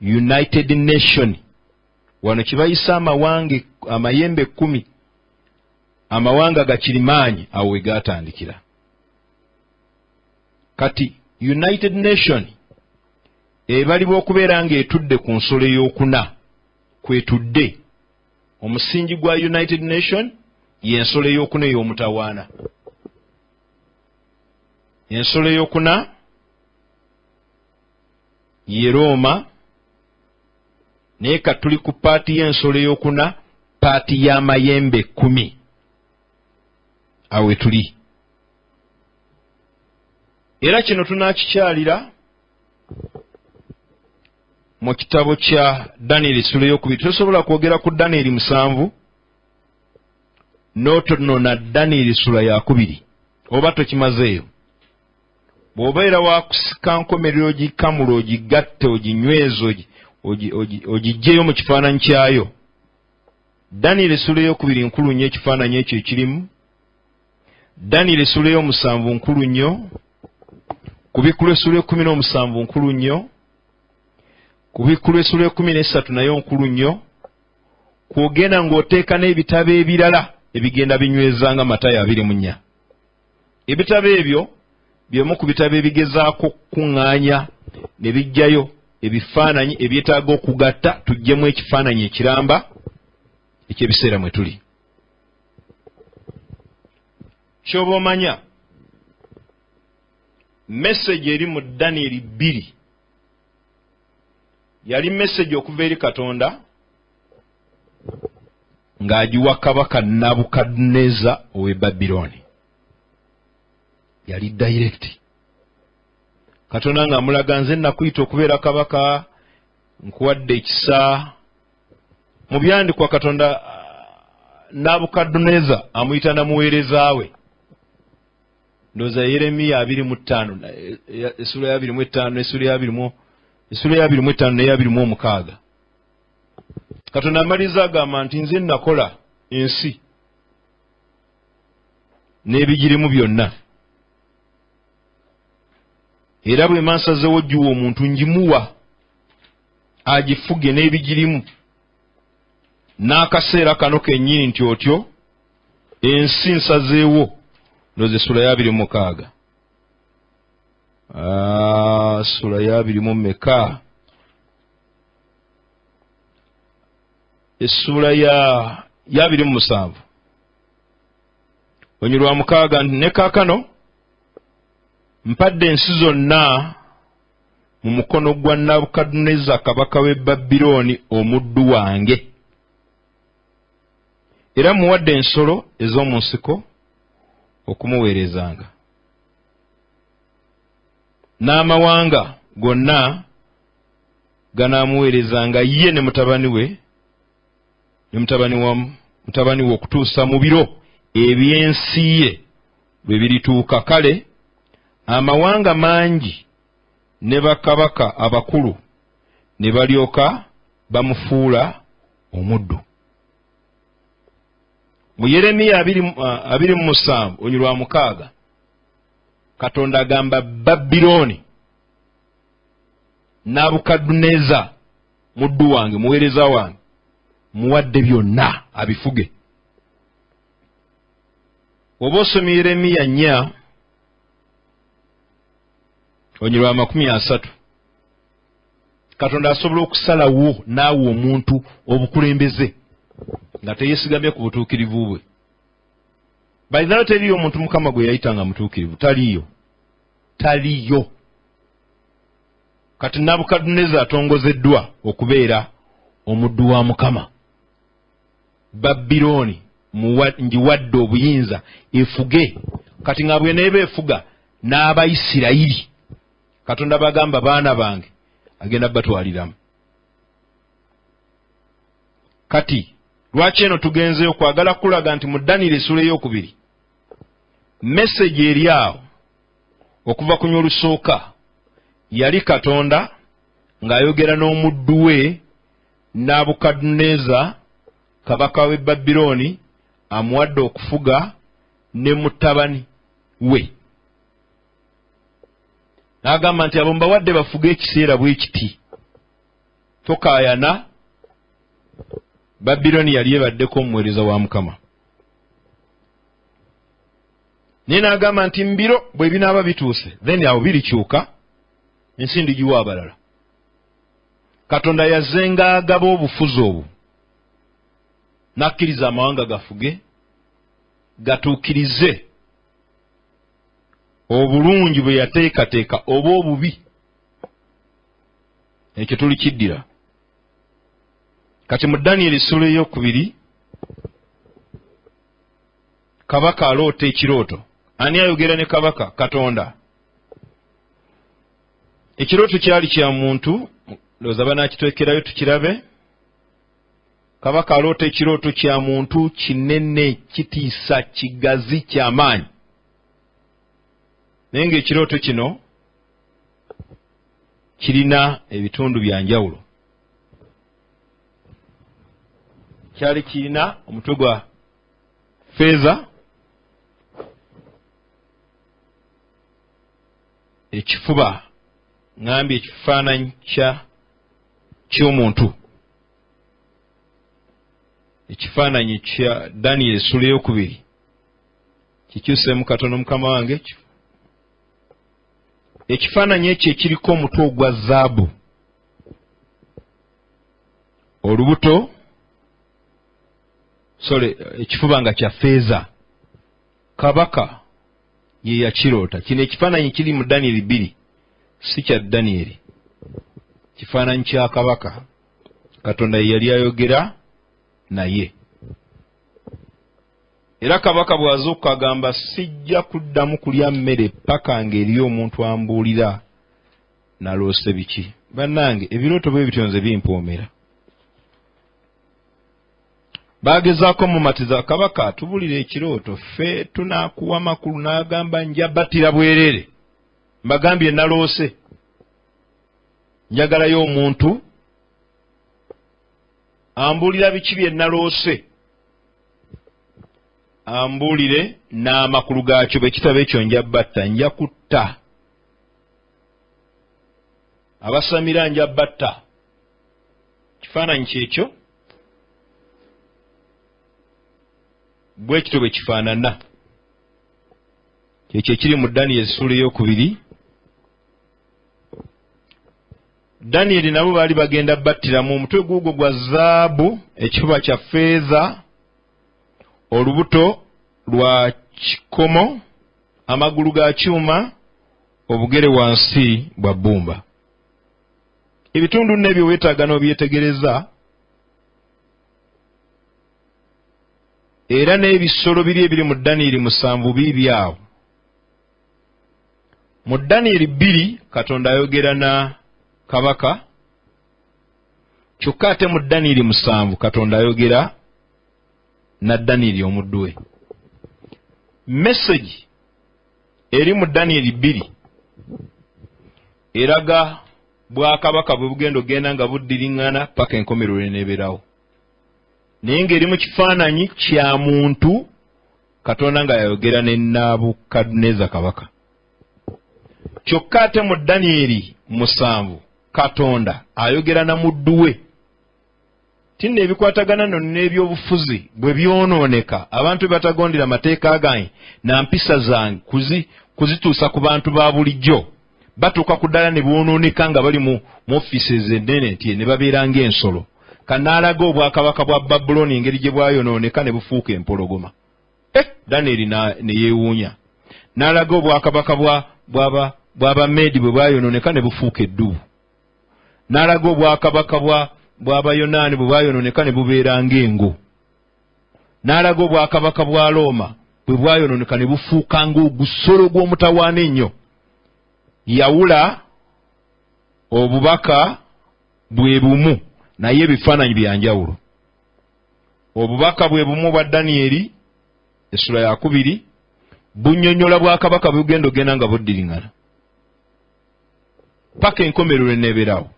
United Nation wano kibayise amawanga amayembe 10, amawanga gakirimaanyi, awo we gaatandikira. Kati United Nation ebalibwa okubeera ng'etudde ku nsolo ey'okuna, kwetudde. Omusingi gwa United Nation y'ensolo ey'okuna ey'omutawaana. Ensolo ey'okuna ye Rooma, naye kati tuli ku part y'ensolo ey'okuna, part y'amayembe 10, awo we tuli. Era kino tunaakikyalira mu kitabo kya Danieri essula ey'okubiri. Tosobola kwogera ku Danieri 7 n'otonona Danieri essula yakubiri, oba tokimazeeyo. Bw'obeera wakusika nkomerero, ogikamula, ogigatte, oginyweze, ogiggyeyo mu kifaananyi kyayo. Danieri essula ey'okubiri nkulu nnyo, ekifaananyi ekyo ekirimu. Danieri essula ey'omusanvu nkulu nnyo. Kubikkulwa essula 17 nkulu nnyo. Kubikkulwa essula 13 nayo nkulu nnyo. Kwogenda ng'oteeka n'ebitabo ebirala ebigenda binyweza nga Matayo 24. Ebitabo ebyo byemu ku bitabo ebigezaako okukuŋŋaanya ne bijjayo ebifaananyi ebyetaaga okugatta, tuggyemu ekifaananyi ekiramba eky'ebiseera mwe tuli. Ky'oba omanya, message eri mu Danieri 2 yali message okuva eri Katonda ng'agiwa kabaka Nabukaduneza ow'e Babilooni. Yali direct. Katonda ng'amulaga, nze nakuyita okubeera kabaka, nkuwadde ekisa. Mu byandikwa Katonda Nabukaduneza amuyita namuweereza we. Ndowooza Yeremiya 25, essula ya 25, essula ya 25 n'eya 26. Katonda amaliriza agamba nti nze nakola ensi n'ebigirimu byonna, era bwe mansazeewo giwa omuntu, ngimuwa agifuge n'ebigirimu. N'akaseera kano kennyini nti otyo ensi nsazeewo. Ndowooza essula ya 26, sula ya abiri mu mmeka? Essuula ya 27 onyi lwa 6 nti, ne kaakano mpadde ensi zonna mu mukono gwa Nabukaduneza kabaka w'e Babilooni omuddu wange, era muwadde ensolo ez'omu nsiko okumuweerezanga, n'amawanga gonna ganaamuweerezanga, ye ne mutabani we ne mutabani wa mutabani we, okutuusa mu biro eby'ensi ye lwe birituuka. Kale amawanga mangi ne bakabaka abakulu ne balyoka bamufuula omuddu. Mu Yeremiya 27 onyi lwa 6, Katonda agamba Babilooni, Nabukaduneza muddu wange, muweereza wange, muwadde byonna abifuge. Oba osomye Yeremiya 4 onyi lwa 30, Katonda asobola okusalawo naawe omuntu obukulembeze nga teyeesigamye ku butuukirivu bwe. Baithawe, teriyo omuntu Mukama gwe yayita nga mutuukirivu, taliyo, taliyo. Kati Nabukaduneza atongozeddwa okubeera omuddu wa Mukama. Babilooni ngiwadde obuyinza efuge. Kati nga bweneeba efuga n'Abayisirayiri, Katonda bagamba baana bange, agenda batwaliramu. Kati lwaki eno tugenzeyo? Kwagala kulaga nti mu Danieri essula ey'okubiri message eri awo. Okuva ku nyolusooka yali Katonda ng'ayogera n'omuddu we Nabukadduneeza kabaka w'e Babilooni, amuwadde okufuga ne mutabani we. N'agamba nti abo mbawadde bafuge ekiseera bwe kiti. Tokaayana, Babilooni yali ebaddeko omuweereza wa Mukama. Naye n'agamba nti mbiro bwe binaaba bituuse, then awo birikyuka, ensi ndigiwa abalala. Katonda yazenga agaba obufuzi obwo, n'akkiriza amawanga gafuge, gatuukirize obulungi bwe yateekateeka oba obubi. Ekyo tulikiddira. Kati mu Daniyeli essuula ey'okubiri, kabaka aloota ekirooto. Ani ayogera ne kabaka? Katonda. Ekirooto kyali kya muntu, ndowooza banaakitwekerayo tukirabe. Kabaka aloota ekirooto kya muntu kinene, kitiisa, kigazi, ky'amaanyi. Naye ng'ekirooto kino kirina ebitundu bya njawulo. Kyali kirina omutwe gwa ffeeza, ekifuba ŋambye ekifaananyi kya ky'omuntu, ekifaananyi kya Daniel essula ey'okubiri. Kikyuseemu katono mukama wange. Ekifaananyi ekyo ekiriko omutwe ogwa zaabu, olubuto, sole, ekifuba nga kya ffeeza, kabaka ye yakiroota. Kino ekifaananyi kiri mu Danyeri 2, si kya Danyeri, kifaananyi kya kabaka. Katonda ye yali ayogera naye. Era kabaka bw'azuukuka agamba, sijja kuddamu kulya mmere paka ng'eriyo omuntu ambuulira naloose biki. Bannange, ebirooto bwe bityo nze bimpoomera. Baagezaako mumatiza kabaka, tubulire ekirooto, ffe tunaakuwa makulu. N'agamba, nja battira bwereere, mbagambye naloose, njagalayo omuntu ambuulira biki bye naloose, ambuulire n'amakulu gaakyo. Bwe kitaba ekyo nja batta, nja kutta abasamira, nja batta. Kifaananyi kyekyo bwe kityo bwe kifaanana. Kyekyo ekiri mu Daniyeli essuula ey'okubiri. Daniyeli nabo baali bagenda battiramu omutwe guugwo gwa zaabu, ekifuba kya ffeeza, olubuto lwa kikomo, amagulu ga kyuma, obugere wansi bwa bbumba. Ebitundu nno ebyo weetaaga n'obyetegereza, era n'ebisolo biri ebiri mu Daniyeli 7 biibyo awo. Mu Daniyeli 2 Katonda ayogera na kabaka, kyokka ate mu Daniyeli 7 Katonda ayogera na Daniyeli omuddu we. Message eri mu Daniyeli 2 eraga bwakabaka bwe bugenda okugenda nga buddiriŋŋana paka enkomerero eneebeerawo, naye ng'eri mu kifaananyi kya muntu Katonda nga yayogera ne Nabukadduneeza kabaka. Kyokka ate mu Daniyeli 7 Katonda ayogera na muddu we. Tinno ebikwatagana nno n'ebyobufuzi bwe byonooneka, abantu bwe batagondera mateeka gange na mpisa zange kuzituusa ku bantu ba bulijjo, batuuka ku ddala ne boonooneka nga bali mu offices ennene nti ne babeera ng'ensolo. Kanaalaga obwakabaka bwa Babulooni engeri gye bwayonooneka ne bufuuka empologoma. Daniyeli ne yeewuunya. N'alaga obwakabaka bw'Abameedi bwe bwayonooneka ne bufuuka eddubu. N'alaga obwakabaka bw'Abayonaani bwe bwayonooneka ne bubeera ng'engo. N'alaga obwakabaka bwa Rooma bwe bwayonooneka ne bufuuka ng'ogusolo gw'omutawaana ennyo. Yawula obubaka bwe bumu, naye ebifaananyi bya njawulo. Obubaka bwe bumu obwa Daniyeli essula ya 2. Bunnyonnyola bwakabaka bugenda ogenda nga buddiriŋŋana paka enkomerero eneebeerawo.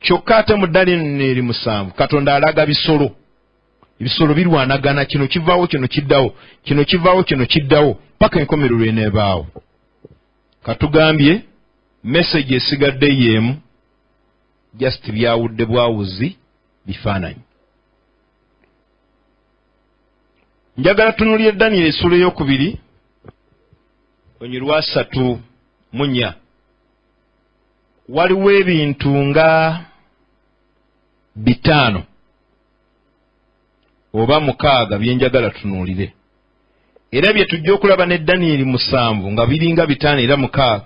Kyokka ate mu Danyeri 7 Katonda alaga bisolo. Ebisolo birwanagana, kino kivaawo, kino kiddawo, kino kivaawo, kino kiddawo, paka enkomerero eneebaawo. Katugambye message esigadde y'emu, just byawudde bwawuzi bifaananyi. Njagala tunuulire Danyeri essuula 2 olunyiriri 34. Waliwo ebintu nga 5 oba 6 bye njagala tunuulire, era bye tujja okulaba ne Danyeri 7 nga biringa 5 era 6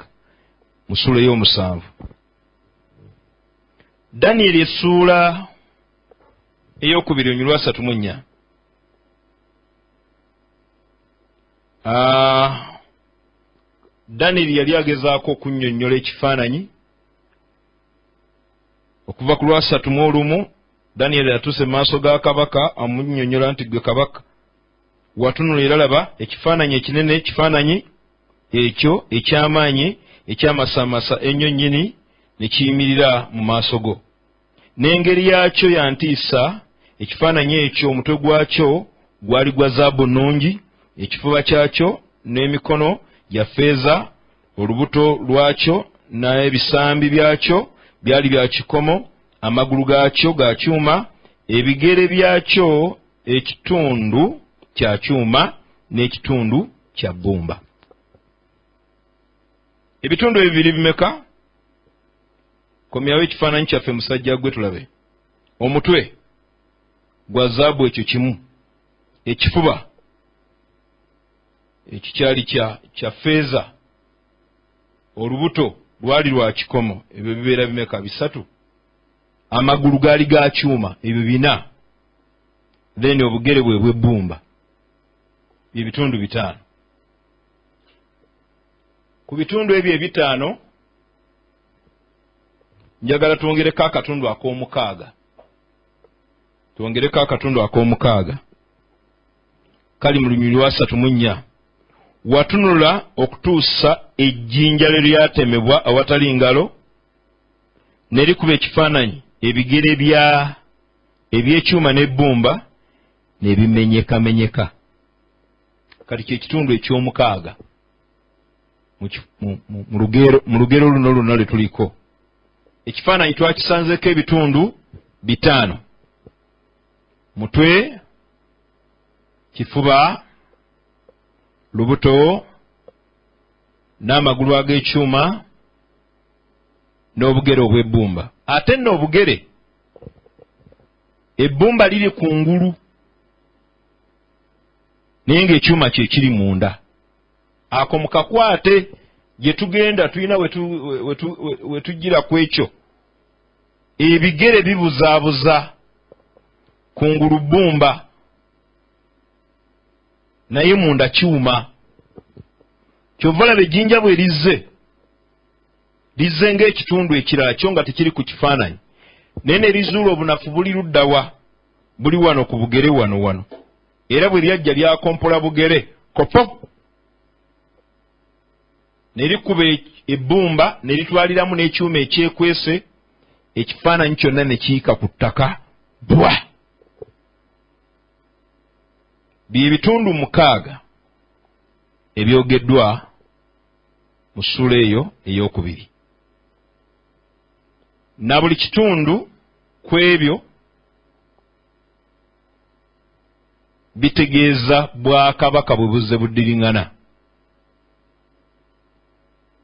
mu ssuula 7. Danyeri essuula 2 olunyiriri 34. Danyeri yali agezaako okunnyonnyola ekifaananyi okuva ku lwa 31. Danyeri atuuse mu maaso ga kabaka, amunnyonnyola nti ggwe kabaka watunula era laba ekifaananyi ekinene, ekifaananyi ekyo eky'amaanyi ekyamasaamasa ennyo nnyini ne kiyimirira mu maaso go, n'engeri yaakyo ya ntiisa. Ekifaananyi ekyo omutwe gwakyo gwali gwa zaabu nnungi, ekifuba kyakyo n'emikono gya ffeeza, olubuto lwakyo n'ebisambi byakyo byali bya kikomo, amagulu gaakyo ga kyuma, ebigere byakyo ekitundu kya kyuma n'ekitundu kya bbumba. Ebitundu ebyo biri bimeka? Komyawo ekifaananyi kyaffe musajja gwe tulabe. Omutwe gwa zaabu ekyo kimu, ekifuba ekyo kyali kya ffeeza, olubuto lwali lwa kikomo, ebyo bibeera bimeka? 3. Amagulu gaali ga kyuma, ebyo 4. Then obugere bwe bw'ebbumba, bye bitundu 5. Ku bitundu ebyo 5 njagala twongereko akatundu ak'omukaaga, twongereko akatundu ak'omukaaga kali mu lunyiriri lwa 34. Watunula okutuusa ejjinja lwe lyatemebwa awatali ngalo, ne likuba ekifaananyi, ebigere bya eby'ekyuma n'ebbumba ne bimenyekamenyeka. Kati kye kitundu eky'omukaaga mu lugero luno lwonna lwe tuliko. Ekifaananyi twakisanzeeko ebitundu 5: mutwe, kifuba, lubuto, n'amagulu ag'ekyuma n'obugere obw'ebbumba. Ate nno obugere, ebbumba liri kungulu naye ng'ekyuma kye kiri munda. Ako mukakwate gye tugenda tulina we tujjira ku ekyo. Ebigere bibuzaabuza, kungulu bbumba naye munda kyuma. Kyova olaba ejjinja bwe lizze, lizze ng'ekitundu ekirala kyo nga tekiri ku kifaananyi, naye ne lizuula obunafu buli luddawa, buli wano ku bugere wano wano. Era bwe lyajja lyakompola bugere kopo, ne likuba ebbumba ne litwaliramu n'ekyuma ekyekwese, ekifaananyi kyonna ne kiyiika ku ttaka bwa. Bye bitundu 6 ebyogeddwa mu ssuula eyo 2. Na buli kitundu ku ebyo bitegeeza bwakabaka bwe buzze buddiriŋŋana.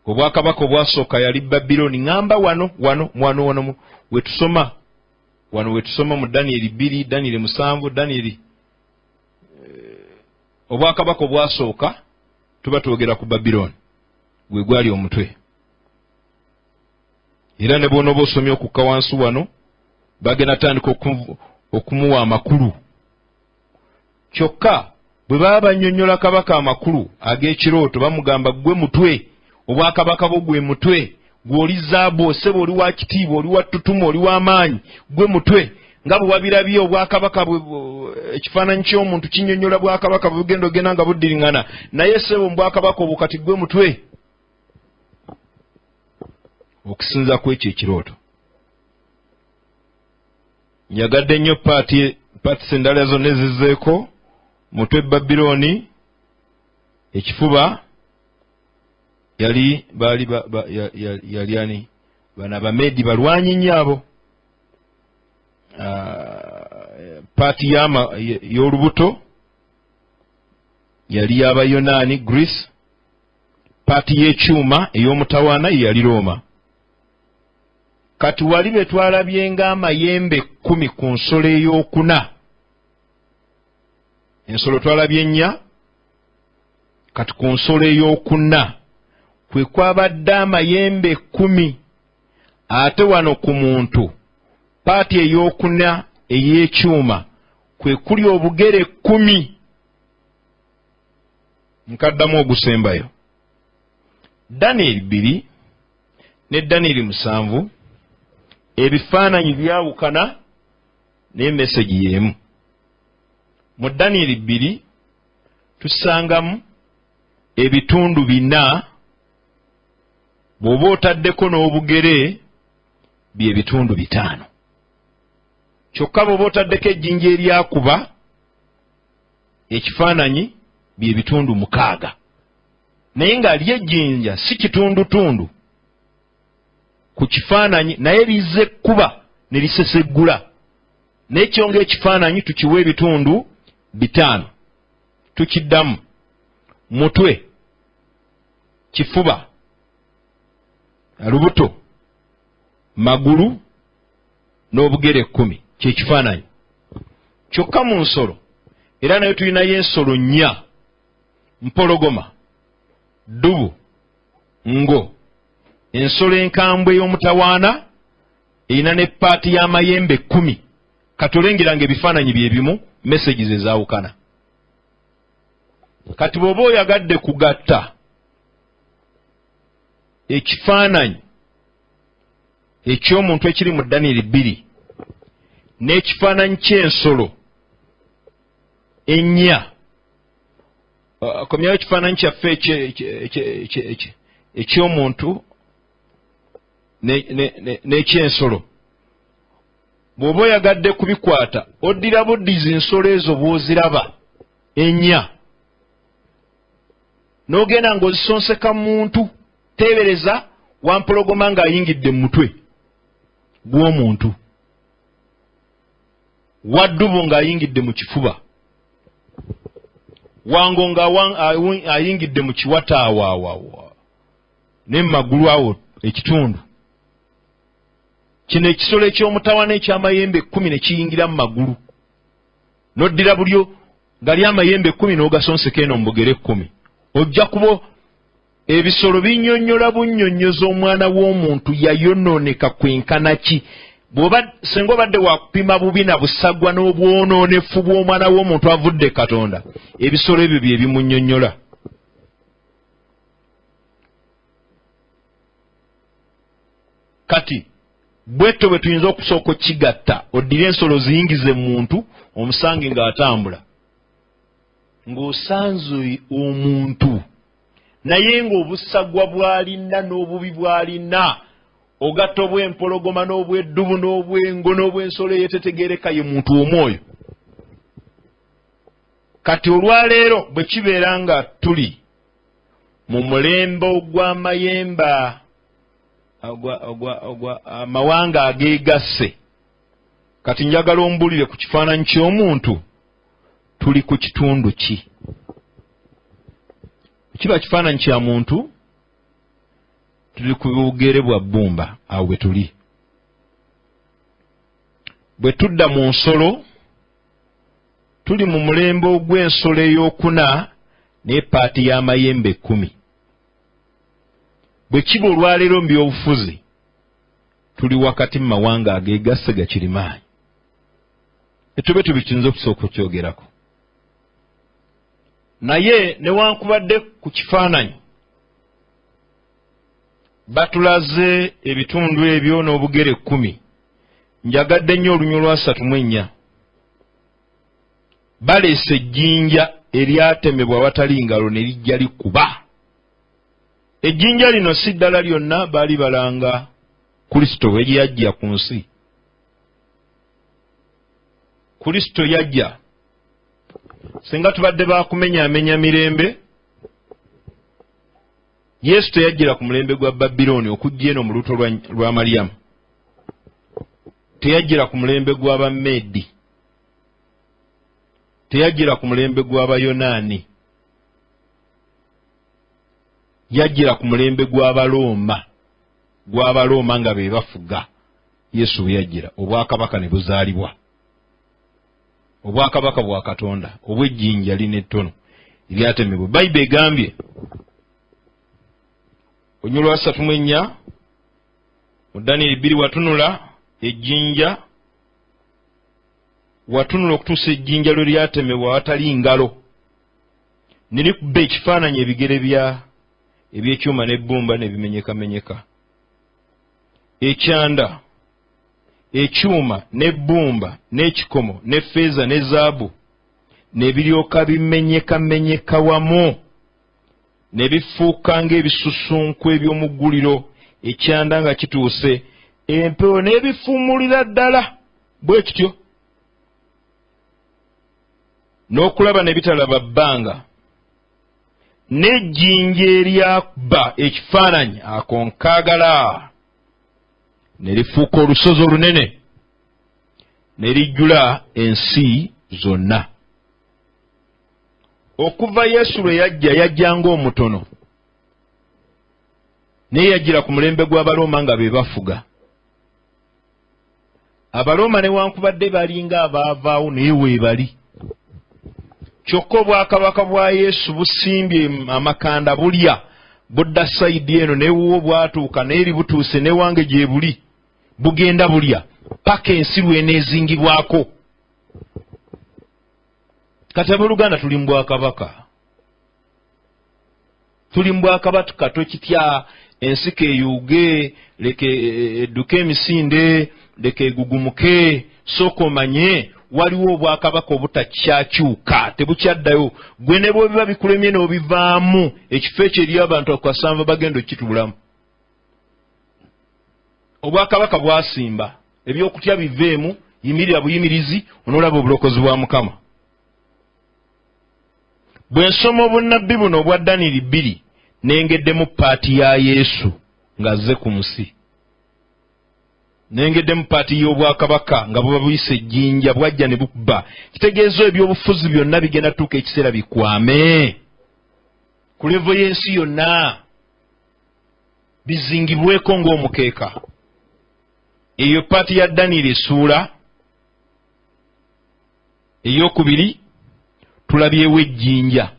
Obwakabaka obwasooka yali Babilooni. Ŋŋamba wano wano wano wano wetusoma, wano wetusoma mu Danyeri 2, Danyeri 7, Danyeri obwakabaka obwasooka tuba twogera ku Babilooni, gwe gwali omutwe. Era ne bw'onooba osomye okukka wansi wano, bagenda tandika okumuwa amakulu. Kyokka bwe baba bannyonnyola kabaka amakulu ag'ekirooto, bamugamba ggwe mutwe, obwakabaka bwo gwe mutwe, gw'oli zaabu, oseba oli wa kitiibwa, oli wa ttutumu, oli w'amaanyi, gwe mutwe. Nga bwe wabirabye obwakabaka, ekifaananyi ky'omuntu kinnyonnyola bwakabaka bwe bugenda ogenda nga buddiriŋŋana. Naye ssebo, mu bwakabaka obwo kati gwe mutwe, okusinza ku ekyo ekirooto. Njagadde nnyo paati paatisi endala zonna ezizzeeko. Mutwe Babilooni, ekifuba yali baali yali ani? Bano Abameedi balwanyi nnyo abo. Paati y'olubuto yali y'Abayonaani, Greece. Paati y'ekyuma ey'omutawaana ye yali Rooma. Kati wali be twalabye ng'amayembe 10 ku nsolo ey'okuna. Ensolo twalabye nnya, kati ku nsolo ey'okuna kwe kwabadde amayembe 10. Ate wano ku muntu, paati ey'okuna ey'ekyuma kwe kuli obugere 10. Nkaddamu ogusembayo, Danieri 2 ne Danieri 7, ebifaananyi byawukana naye message y'emu. Mu Danieri 2 tusangamu ebitundu 4, bw'oba otaddeko n'obugere bye bitundu 5. Kyokka bw'oba otaddeko ejjinja eryakuba ekifaananyi, bye bitundu 6. Naye nga ly'ejjinja si kitundutundu ku kifaananyi, naye lizze kkuba ne liseseggula. Naye kyo ng'ekifaananyi tukiwa ebitundu 5. Tukiddamu: mutwe, kifuba, lubuto, magulu n'obugere 10, kyekifaananyi. Kyokka mu nsolo era nayo tulinayo ensolo nnya: mpologoma, ddubu, ngo, ensolo enkambwe ey'omutawaana erina ne paati y'amayembe 10. Kati olengera nga ebifaananyi bye bimu, messages ezaawukana. Kati bw'oba oyagadde kugatta ekifaananyi eky'omuntu ekiri mu Danieri 2 n'ekifaananyi ky'ensolo ennya, komyawo ekifaananyi kyaffe eky'omuntu n'ekyensolo. Bw'oba oyagadde kubikwata, oddira buddizi ensolo ezo bw'oziraba ennya, n'ogenda ng'ozisonseka muntu. Teebereza wampologoma ng'ayingidde mu mutwe gw'omuntu, waddubu ng'ayingidde mu kifuba, wango ng'ayingidde mu kiwata awo ne mu magulu awo ekitundu kino, ekisolo eky'omutawana eky'amayembe 10 ne kiyingira mu magulu. N'oddira bulyo gali amayembe 10 n'ogasonseka eno mu bugere 10, ojja kuba ebisolo binnyonnyola bunnyonnyoza omwana w'omuntu yayonooneka kwenkana ki. Bw'oba singa obadde wakupima bubi na busagwa n'obwonoonefu bw'omwana w'omuntu avudde Katonda, ebisolo ebyo bye bimunnyonnyola. Kati bwetto bwe tuyinza okusooka okukigatta: oddire ensolo ziyingize muntu, omusange ng'atambula, ng'osanze omuntu naye ng'obusagwa bw'alina n'obubi bw'alina, ogatta obw'empologoma n'obw'eddubu n'obw'engo n'obw'ensolo eyetetegereka, ye muntu omwoyo. Kati olwaleero bwe kibeera nga tuli mu mulembe ogw'amayemba ogwa amawanga ageegasse, kati njagala ombulire ku kifaananyi ky'omuntu tuli ku kitundu ki? Kiba kifaananyi kya muntu, tuli ku bugere bwa bbumba, awo bwe tuli. Bwe tudda mu nsolo, tuli mu mulembe ogw'ensolo ey'okuna n'epaati y'amayembe 10. Bwe kiba olwaleero mu byobufuzi, tuli wakati mu mawanga ageegasse gakirimaanyi. Etube tubikiyinza okusooka okyogerako, naye newankubadde ku kifaananyi batulaze ebitundu ebyo n'obugere 10. Njagadde nnyo olunywa lwa 34. Baleese ejjinja eryatemebwa awatali ngalo ne lijja likuba. Ejjinja lino si ddala lyonna, baali balanga Kristo bwe yajja ku nsi. Kristo yajja. Singa tubadde bakumenyaamenya mirembe, Yesu teyajjira ku mulembe gwa Babilooni okujja eno mu lubuto lwa Mariyamu. Teyajjira ku mulembe gw'Abameedi. Teyajjira ku mulembe gw'Abayonaani. Yajjira ku mulembe gw'Abalooma. Gw'Abalooma nga be bafuga. Yesu bwe yajjira, obwakabaka ne buzaalibwa. Obwakabaka bwa Katonda obw'ejjinja lino ettono eryatemebwa. Bayibuli egambye olunywa lwa 34 mu Daniyeli 2, watunula ejjinja, watunula okutuusa ejjinja lwe lyatemebwa awatali ngalo ne likuba ekifaananyi, ebigere bya eby'ekyuma n'ebbumba ne bimenyekamenyeka. Ekyanda, ekyuma n'ebbumba n'ekikomo n'effeeza ne zaabu ne biryoka bimenyekamenyeka wamu ne bifuuka ng'ebisusunku eby'omugguliro, ekyanda nga kituuse, empewo n'ebifuumulira ddala bwe kityo, n'okulaba ne bitalaba bbanga. N'ejjinja eryakuba ekifaananyi ako nkaagala ne lifuuka olusozi olunene ne lijjula ensi zonna. Okuva Yesu lwe yajja, yajja ng'omutono, naye yajjira ku mulembe gw'Abalooma nga be bafuga. Abalooma newankubadde balinga abaavaawo, naye weebali. Kyokka obwakabaka bwa Yesu busimbye amakanda, bulya budda side eno, newuwo bwatuuka, naye butuuse newange gye buli, bugenda bulya paka ensi lweneezingibwako. Kati abooluganda, tuli mu bwakabaka, tuli mu bwakabaka. Tokitya, ensi keeyuuge, leke edduke emisinde, leka egugumuke, sooka omanye waliwo obwakabaka obutakyakyuka, tebukyaddayo. Gwe ne bwebiba bikulemye n'obivaamu, ekifo ekyo eri abantu akasanvu bagenda okukituulamu. Obwakabaka bwasimba, ebyokutya biveemu, yimirira buyimirizi onoolaba obulokozi bwa Mukama. Bwe nsoma obunnabbi buno obwa Daniyeli 2, nengeddemu part ya Yesu ng'azze ku nsi, nengeddemu part y'obwakabaka nga buba buyisa ejjinja bwajja ne bukuba. Kitegeeza ebyobufuzi byonna bigenda tuuka ekiseera bikwame ku level y'ensi yonna, bizingibweko ng'omukeeka. Eyo part ya Daniyeli essuula 2. Tulabyewo ejjinja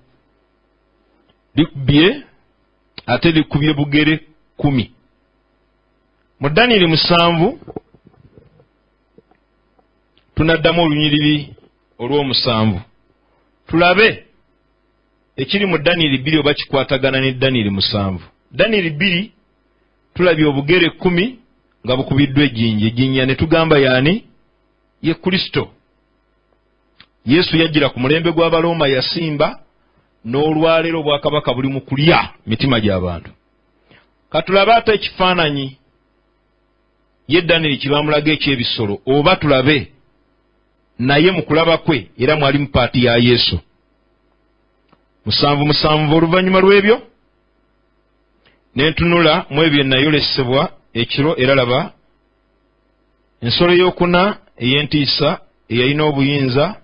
likubye, ate likubye bugere 10. Mu Daniyeli 7 tunaddamu olunyiriri olw'omusanvu, tulabe ekiri mu Daniyeli 2 oba kikwatagana ne Daniyeli 7. Daniyeli 2, tulabye obugere 10 nga bukubiddwa ejjinja. Ejjinja ne tugamba yaani? Ye Kristo Yesu. Yajjira ku mulembe gw'Abalooma, yasimba, n'olwaleero obwakabaka buli mu kulya mitima gy'abantu. Katulabe ate ekifaananyi ye Daniyeli kibamulaga eky'ebisolo, oba tulabe naye mu kulaba kwe era mwali mu part ya Yesu. 7:7. Oluvannyuma lw'ebyo ne ntunula mu ebyo nayolesebwa ekiro, era laba, ensolo ey'okuna ey'entiisa, eyalina obuyinza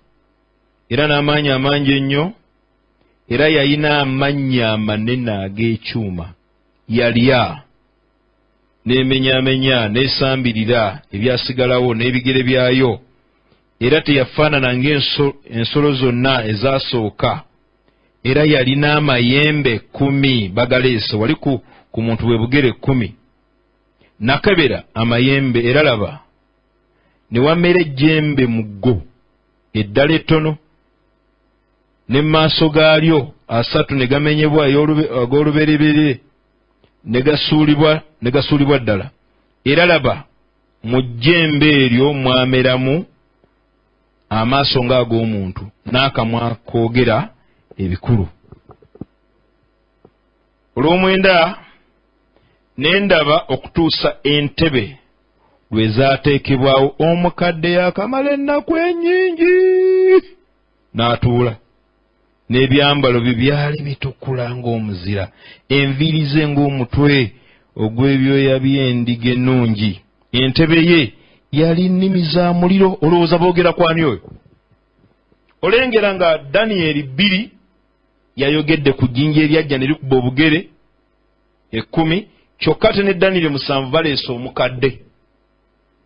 era n'amaanyi amangi ennyo, era yalina amannyo amanene ag'ekyuma, yalya n'emenyaamenya n'esambirira ebyasigalawo n'ebigere byayo, era teyafaanana ng'ensolo zonna ezasooka, era yalina amayembe 10. Bagaleese wali ku muntu bwe bugere 10. Nakebera amayembe, era laba, ne wamera ejjembe mu ggo eddala ettono, ne maaso gaalyo asatu ne gamenyebwa ag'olubereberye, ne gasuulibwa ddala, era laba. Mu jjembe eryo mwameramu amaaso ng'ag'omuntu n'akamwa koogera ebikulu. Olw'omwenda, ne ndaba okutuusa entebe lwe zaateekebwawo, omukadde yakamala ennaku ennyingi n'atuula, n'ebyambalo bye byali bitukula ng'omuzira, enviiri ze ng'omutwe ogw'ebyoya by'endiga ennungi, entebe ye yali nnimi za muliro. Olowooza boogera kwani oyo? Olengera nga Daniyeri 2 yayogedde ku jjinja eryajja ne likuba obugere 10, kyokka ate ne Daniyeri 7 baleese omukadde.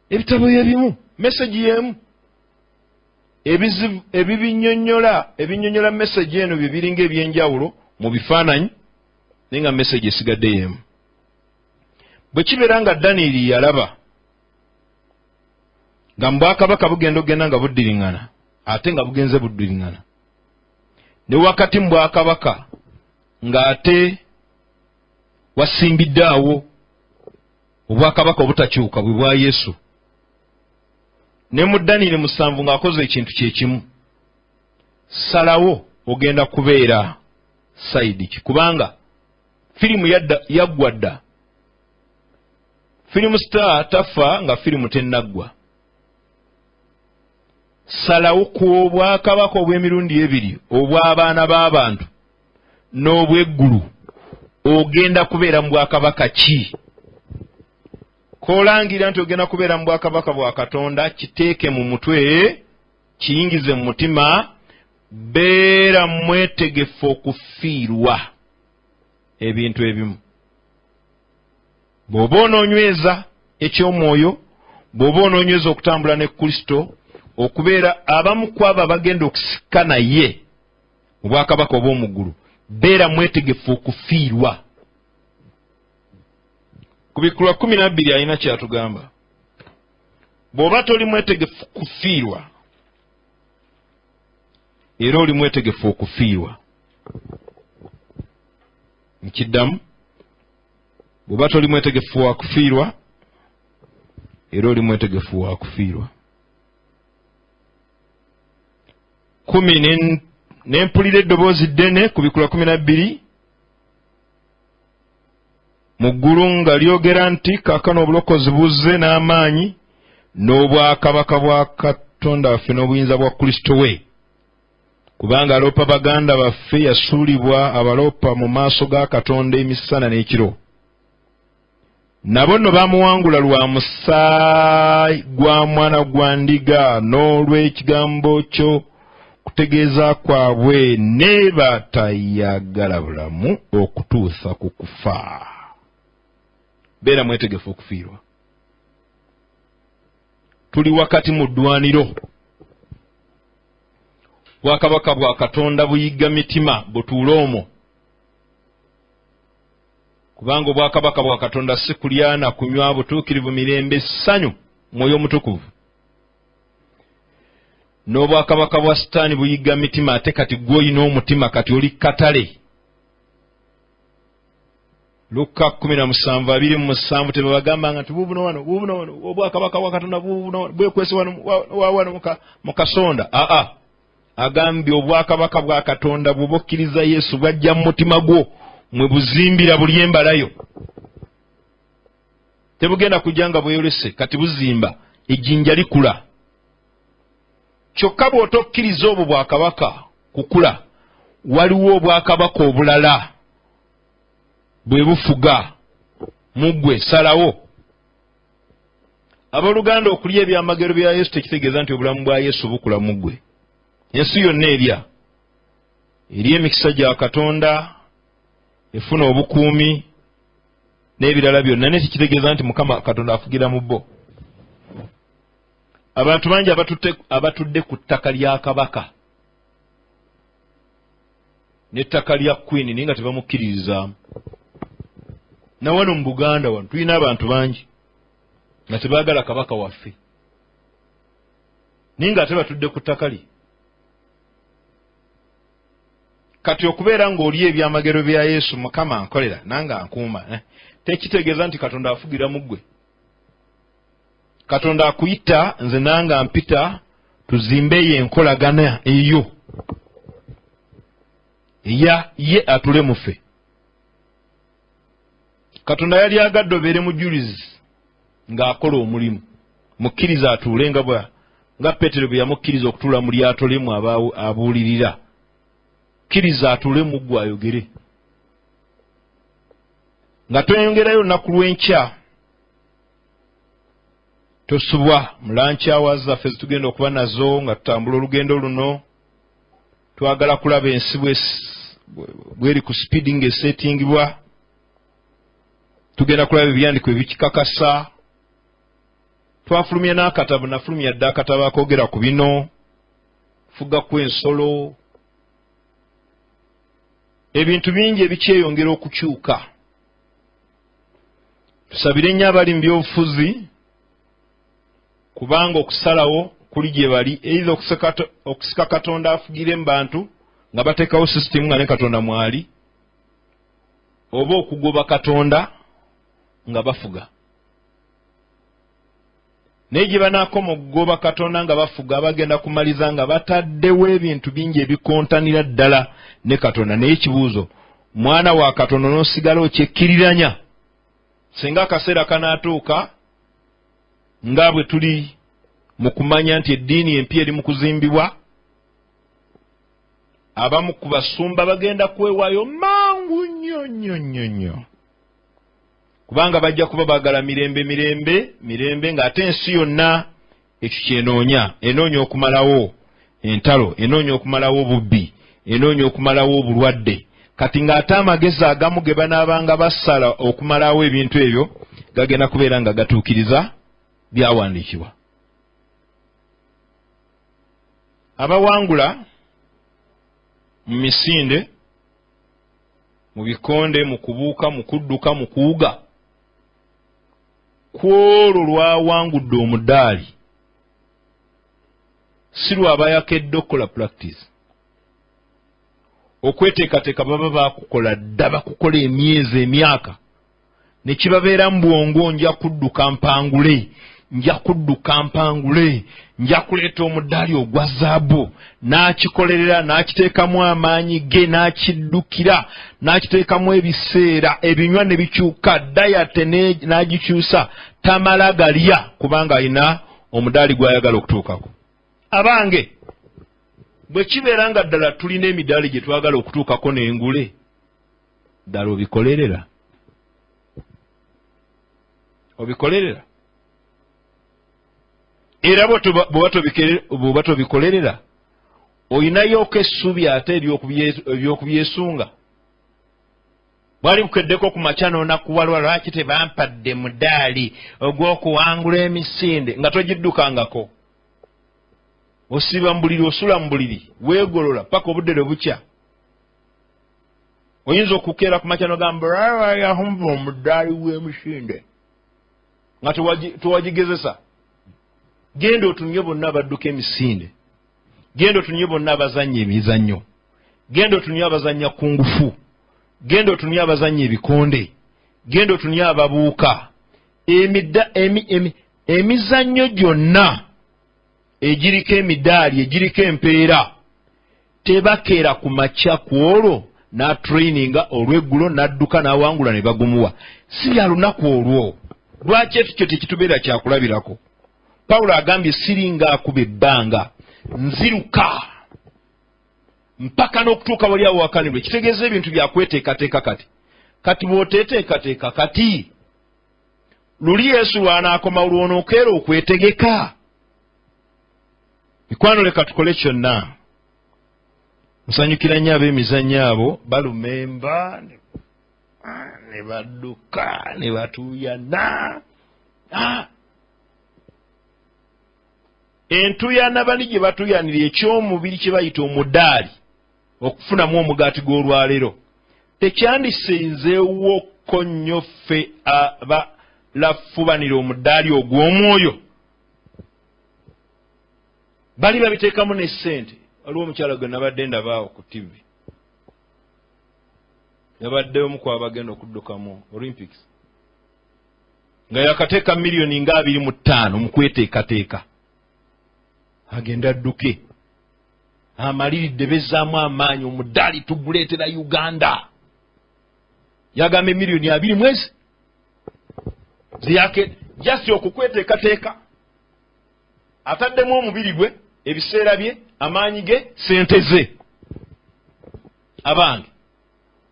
Ebitabo bye bimu, message y'emu, ebizibu ebibinnyonnyola, ebinnyonnyola message eno bye biringa ebyenjawulo mu bifaananyi, naye nga message esigadde y'emu. Bwe kibeera nga Daniyeri yalaba nga mu bwakabaka bugenda okugenda nga buddiriŋŋana, ate nga bugenze buddiriŋŋana, ne wakati mu bwakabaka ng'ate wasimbidde awo obwakabaka obutakyuka bwe bwa Yesu, ne mu Daniyeri 7 ng'akoze ekintu kye kimu. Salawo ogenda kubeera side ki, kubanga firimu yaggwa dda. Film star tafa nga firimu tennaggwa. Salawo ku obwakabaka obw'emirundi ebiri, obw'abaana b'abantu n'obweggulu. Ogenda kubeera mu bwakabaka ki? Kolangira nti ogenda kubeera mu bwakabaka bwa Katonda, kiteeke mu mutwe, kiyingize mu mutima, beera mwetegefu okufiirwa ebintu ebimu bw'oba onoonyweza eky'omwoyo, bw'oba onoonyweza okutambula ne Kristo, okubeera abamu ku abo abagenda okusika naye mu bwakabaka obw'omu ggulu. Beera mwetegefu okufiirwa. Kubikkulwa 12 alina kyatugamba. Bw'oba toli mwetegefu kufiirwa, era oli mwetegefu okufiirwa. Nkiddamu, bw'oba toli mwetegefu wa kufiirwa, era oli mwetegefu wa kufiirwa. 10, ne mpulira eddoboozi ddene, Kubikkulwa 12, mu ggulu nga lyogera nti, "Kaakano obulokozi buzze n'amaanyi n'obwakabaka bwa Katonda waffe n'obuyinza bwa Kristo we, kubanga aloopa baganda baffe yasuulibwa, abaloopa mu maaso ga Katonda emisana n'ekiro. Nabo nno bamuwangula lwa musaayi gwa mwana gwa ndiga n'olw'ekigambo kyo kutegeeza kwabwe, ne batayagala bulamu okutuusa ku kufa." Beera mwetegefu okufiirwa. Tuli wakati mu ddwaniro. Bwakabaka bwa Katonda buyiga mitima, butuule omwo, kubanga obwakabaka bwa Katonda si kulya na kunywa, butuukirivu, mirembe, essanyu, Mwoyo Omutukuvu. N'obwakabaka bwa Sitaani buyiga mitima. Ate kati gw'olina omutima, kati oli katale. Luka 17:27, tebabagambanga nti bubuno wano, bubuno wano, obwakabaka bwa Katonda bubuno wano, bwekwese wano, wano mu kasonda. Aa, agambye obwakabaka bwa Katonda bw'oba okkiriza Yesu, bwajja mu mutima gwo, mwe buzimbira buli embalayo. Tebugenda kujja nga bweyolese, kati buzimba, ejjinja likula. Kyokka bw'otokkiriza obwo bwakabaka kukula, waliwo obwakabaka obulala bwe bufuga mu ggwe. Salawo. Abooluganda, okulya ebyamagero bya Yesu tekitegeeza nti obulamu bwa Yesu bukula mu ggwe. Ensi yonna erya eri emikisa gya Katonda, efuna obukuumi n'ebirala byonna, naye tekitegeeza nti Mukama Katonda afugira mu bo. Abantu bangi abatudde ku ttaka lya kabaka n'ettaka lya queen, naye nga tebamukkiririzaamu. Nawano mu Buganda wano tulina abantu bangi nga tebaagala kabaka waffe, naye ng'ate batudde ku ttaka lye. Kati okubeera ng'oli ebyamagero bya Yesu, Mukama nkolera nange ankuuma, tekitegeeza nti Katonda afugira mu ggwe. Katonda akuyita nze nange ampita tuzimbe eyo enkolagana eyo eya ye atule muffe. Katonda yali agadde obeere mujulizi ng'akola omulimu, mukkiriza atuule nga bwa nga Peetero bwe yamukkiriza okutuula mu lyato limu abuulirira. Kkiriza atuule mu ggwe ayogere. Nga tweyongerayo olunaku lw'enkya, tosubwa mu lunch hours zaffe zetugenda okuba nazo nga tutambula olugendo luno. Twagala kulaba ensi bweri ku speed ng'esetingibwa. Tugenda kulaba ebyandiko ebikikakasa. Twafulumya n'akatabo, nafulumya dda akatabo akoogera ku bino, fuga kw'ensolo, ebintu bingi ebikyeyongera okukyuka. Tusabire nnyo abali mu byobufuzi, kubanga okusalawo kuli gye bali, either okusika Katonda afugire mu bantu nga bateekawo sisitimu nga ne Katonda mwali, oba okugoba Katonda nga bafuga. Naye gye banaakoma okugoba Katonda nga bafuga, bagenda kumaliza nga bataddewo ebintu bingi ebikontanira ddala ne Katonda. Naye ekibuuzo, mwana wa Katonda n'osigala okyekkiriranya, singa akaseera kanaatuuka nga bwe tuli mu kumanya nti eddiini empya eri mu kuzimbibwa, abamu ku basumba bagenda kwewaayo mangu nnyo nnyo nnyo nnyo, kubanga bajja kuba baagala mirembe mirembe mirembe, ng'ate ensi yonna ekyo kyenoonya. Enoonya okumalawo entalo, enoonya okumalawo obubbi, enoonya okumalawo obulwadde. Kati ng'ate amagezi agamu ge banaabanga basala okumalawo ebintu ebyo gagenda kubeera nga gatuukiriza byawandiikibwa. Abawangula mu misinde, mu bikonde, mu kubuuka, mu kudduka, mu kuwuga, kw'olwo lwawangudde omudaali, si lwabayakedde okukola practice. Okweteekateeka baba bakukola dda, bakukola emyezi, emyaka, ne kibabeera mu bwongo, nja kudduka mpangule, nja kudduka mpangule, nja kuleeta omudaali ogwa zaabu. N'akikolerera, n'akiteekamu amaanyi ge, n'akiddukira, n'akiteekamu ebiseera, ebinywa ne bikyuka, diet n'agikyusa, tamala galya kubanga alina omudaali gw'ayagala okutuukako. Abange, bwe kibeera nga ddala tulina emidaali gye twagala okutuukako n'engule, ddala obikolerera? Obikolerera? Era bw'oba tobikolerera, olinayooko essuubi ate ery'okubyesunga. Bwali bukeddeko ku makya n'onakuwalwa, lwaki tebampadde mudaali ogw'okuwangula emisinde, nga togiddukangako? Osiiba mu buliri, osula mu buliri, weegolola paka obudde lwe bukya. Oyinza okukeera ku makya n'ogamba yahumva omudaali w'emisinde nga tewagigezesa. Genda otunye bonna abadduka emisinde, genda otunye bonna abazannya emizannyo, genda otunye abazannya kungufu, genda otunye abazannya ebikonde, genda otunye ababuuka. Emizannyo gyonna egiriko emidaali, egiriko empeera, tebakeera ku makya ku olwo n'atraininga olw'eggulo n'adduka n'awangula ne bagumuwa. Si bya lunaku olwo. Lwaki ekyo tekitubeera kyakulabirako? Pawulo agambye, siringa akuba ebbanga, nziruka mpaka n'okutuuka wali awakanirwe. Kitegeeza ebintu byakweteekateeka kati. Kati bw'oteeteekateeka kati, luli Yesu lw'anaakomawo lw'onookeera okwetegeka. Mikwano, leka tukole kyonna. Nsanyukira nnyo ab'emizannyo abo, balumemba ne badduka ne batuuyana. Entuuyana bali gye batuuyanira eky'omubiri kye bayita omudaali okufunamu omugaati gw'olwaleero, tekyandisinzeewoko nnyo ffe abalafubanira omudaali ogw'omwoyo? Bali babiteekamu ne ssente. Waliwo omukyala gwe nabadde ndabaawo ku TV, yabadde omu ku abagenda okudduka mu Olympics. Nga yakateeka miliyoni nga 25 mu kweteekateeka. Agenda adduke. Amaliridde bezzaamu amaanyi omudaali tuguleetera Uganda. Yagamba emiliyoni 20 mwezi. Ziyake just okukweteekateeka. Ataddemu omubiri gwe, ebiseera bye, amaanyi ge, ssente ze. Abange,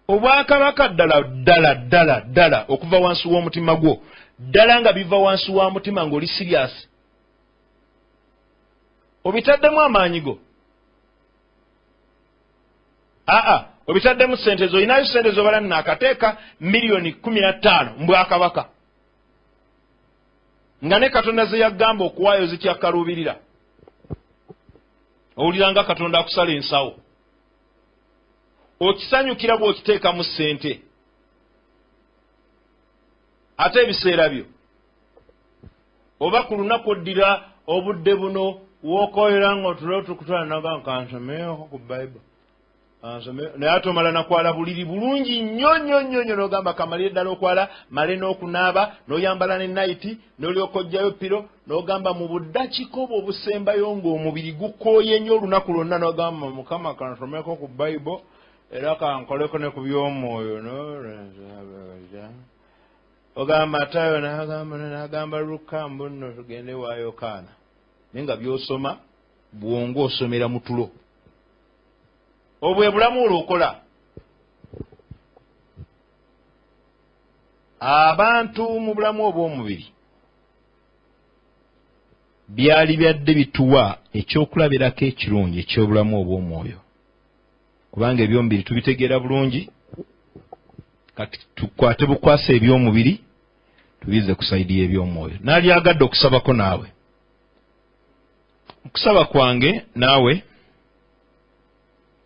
obwakabaka ddala ddala ddala ddala okuva wansi w'omutima gwo, ddala nga biva wansi wa mutima ng'oli serious. Obitaddemu amaanyi go. Aa, obitaddemu ssente zo, olinayo ssente z'obala nnaakateeka miliyoni 15 mu bwakabaka. Nga ne Katonda ze yagamba okuwaayo zikyakaluubirira. Owulira nga Katonda akusala ensawo. Okisanyukira bw'okiteekamu ssente. Ate ebiseera byo. Oba ku lunaku oddira obudde buno w'okoyera ng'otulo otukutwala naga nkansomeeko ku Bible. Kansome, naye ate omala nakwala buliri bulungi nnyo nnyo nnyo nnyo n'ogamba kamalire ddala okwala, male n'okunaaba, n'oyambala ne nayiti, n'olyoka oggyayo piro, n'ogamba mu buddakiika obwo obusembayo ng'omubiri gukooye nnyo olunaku lwonna, n'ogamba Mukama kansomeko ku Bible era kankoleko ne ku by'omwoyo. Ogamba Matayo n'agamba n'agamba Luka mbu nno tugende wa Yokaana. Naye nga by'osoma bwongo osomera mu tulo. Obwe bulamu olwokola. Abantu mu bulamu obw'omubiri byali byadde bituwa ekyokulabirako ekirungi eky'obulamu obw'omwoyo. Kubanga eby'omubiri tubitegeera bulungi, kati tukwate bukwasa eby'omubiri tubize ku sayidi y'eby'omwoyo. Naalyagadde okusabako naawe. Okusaba kwange naawe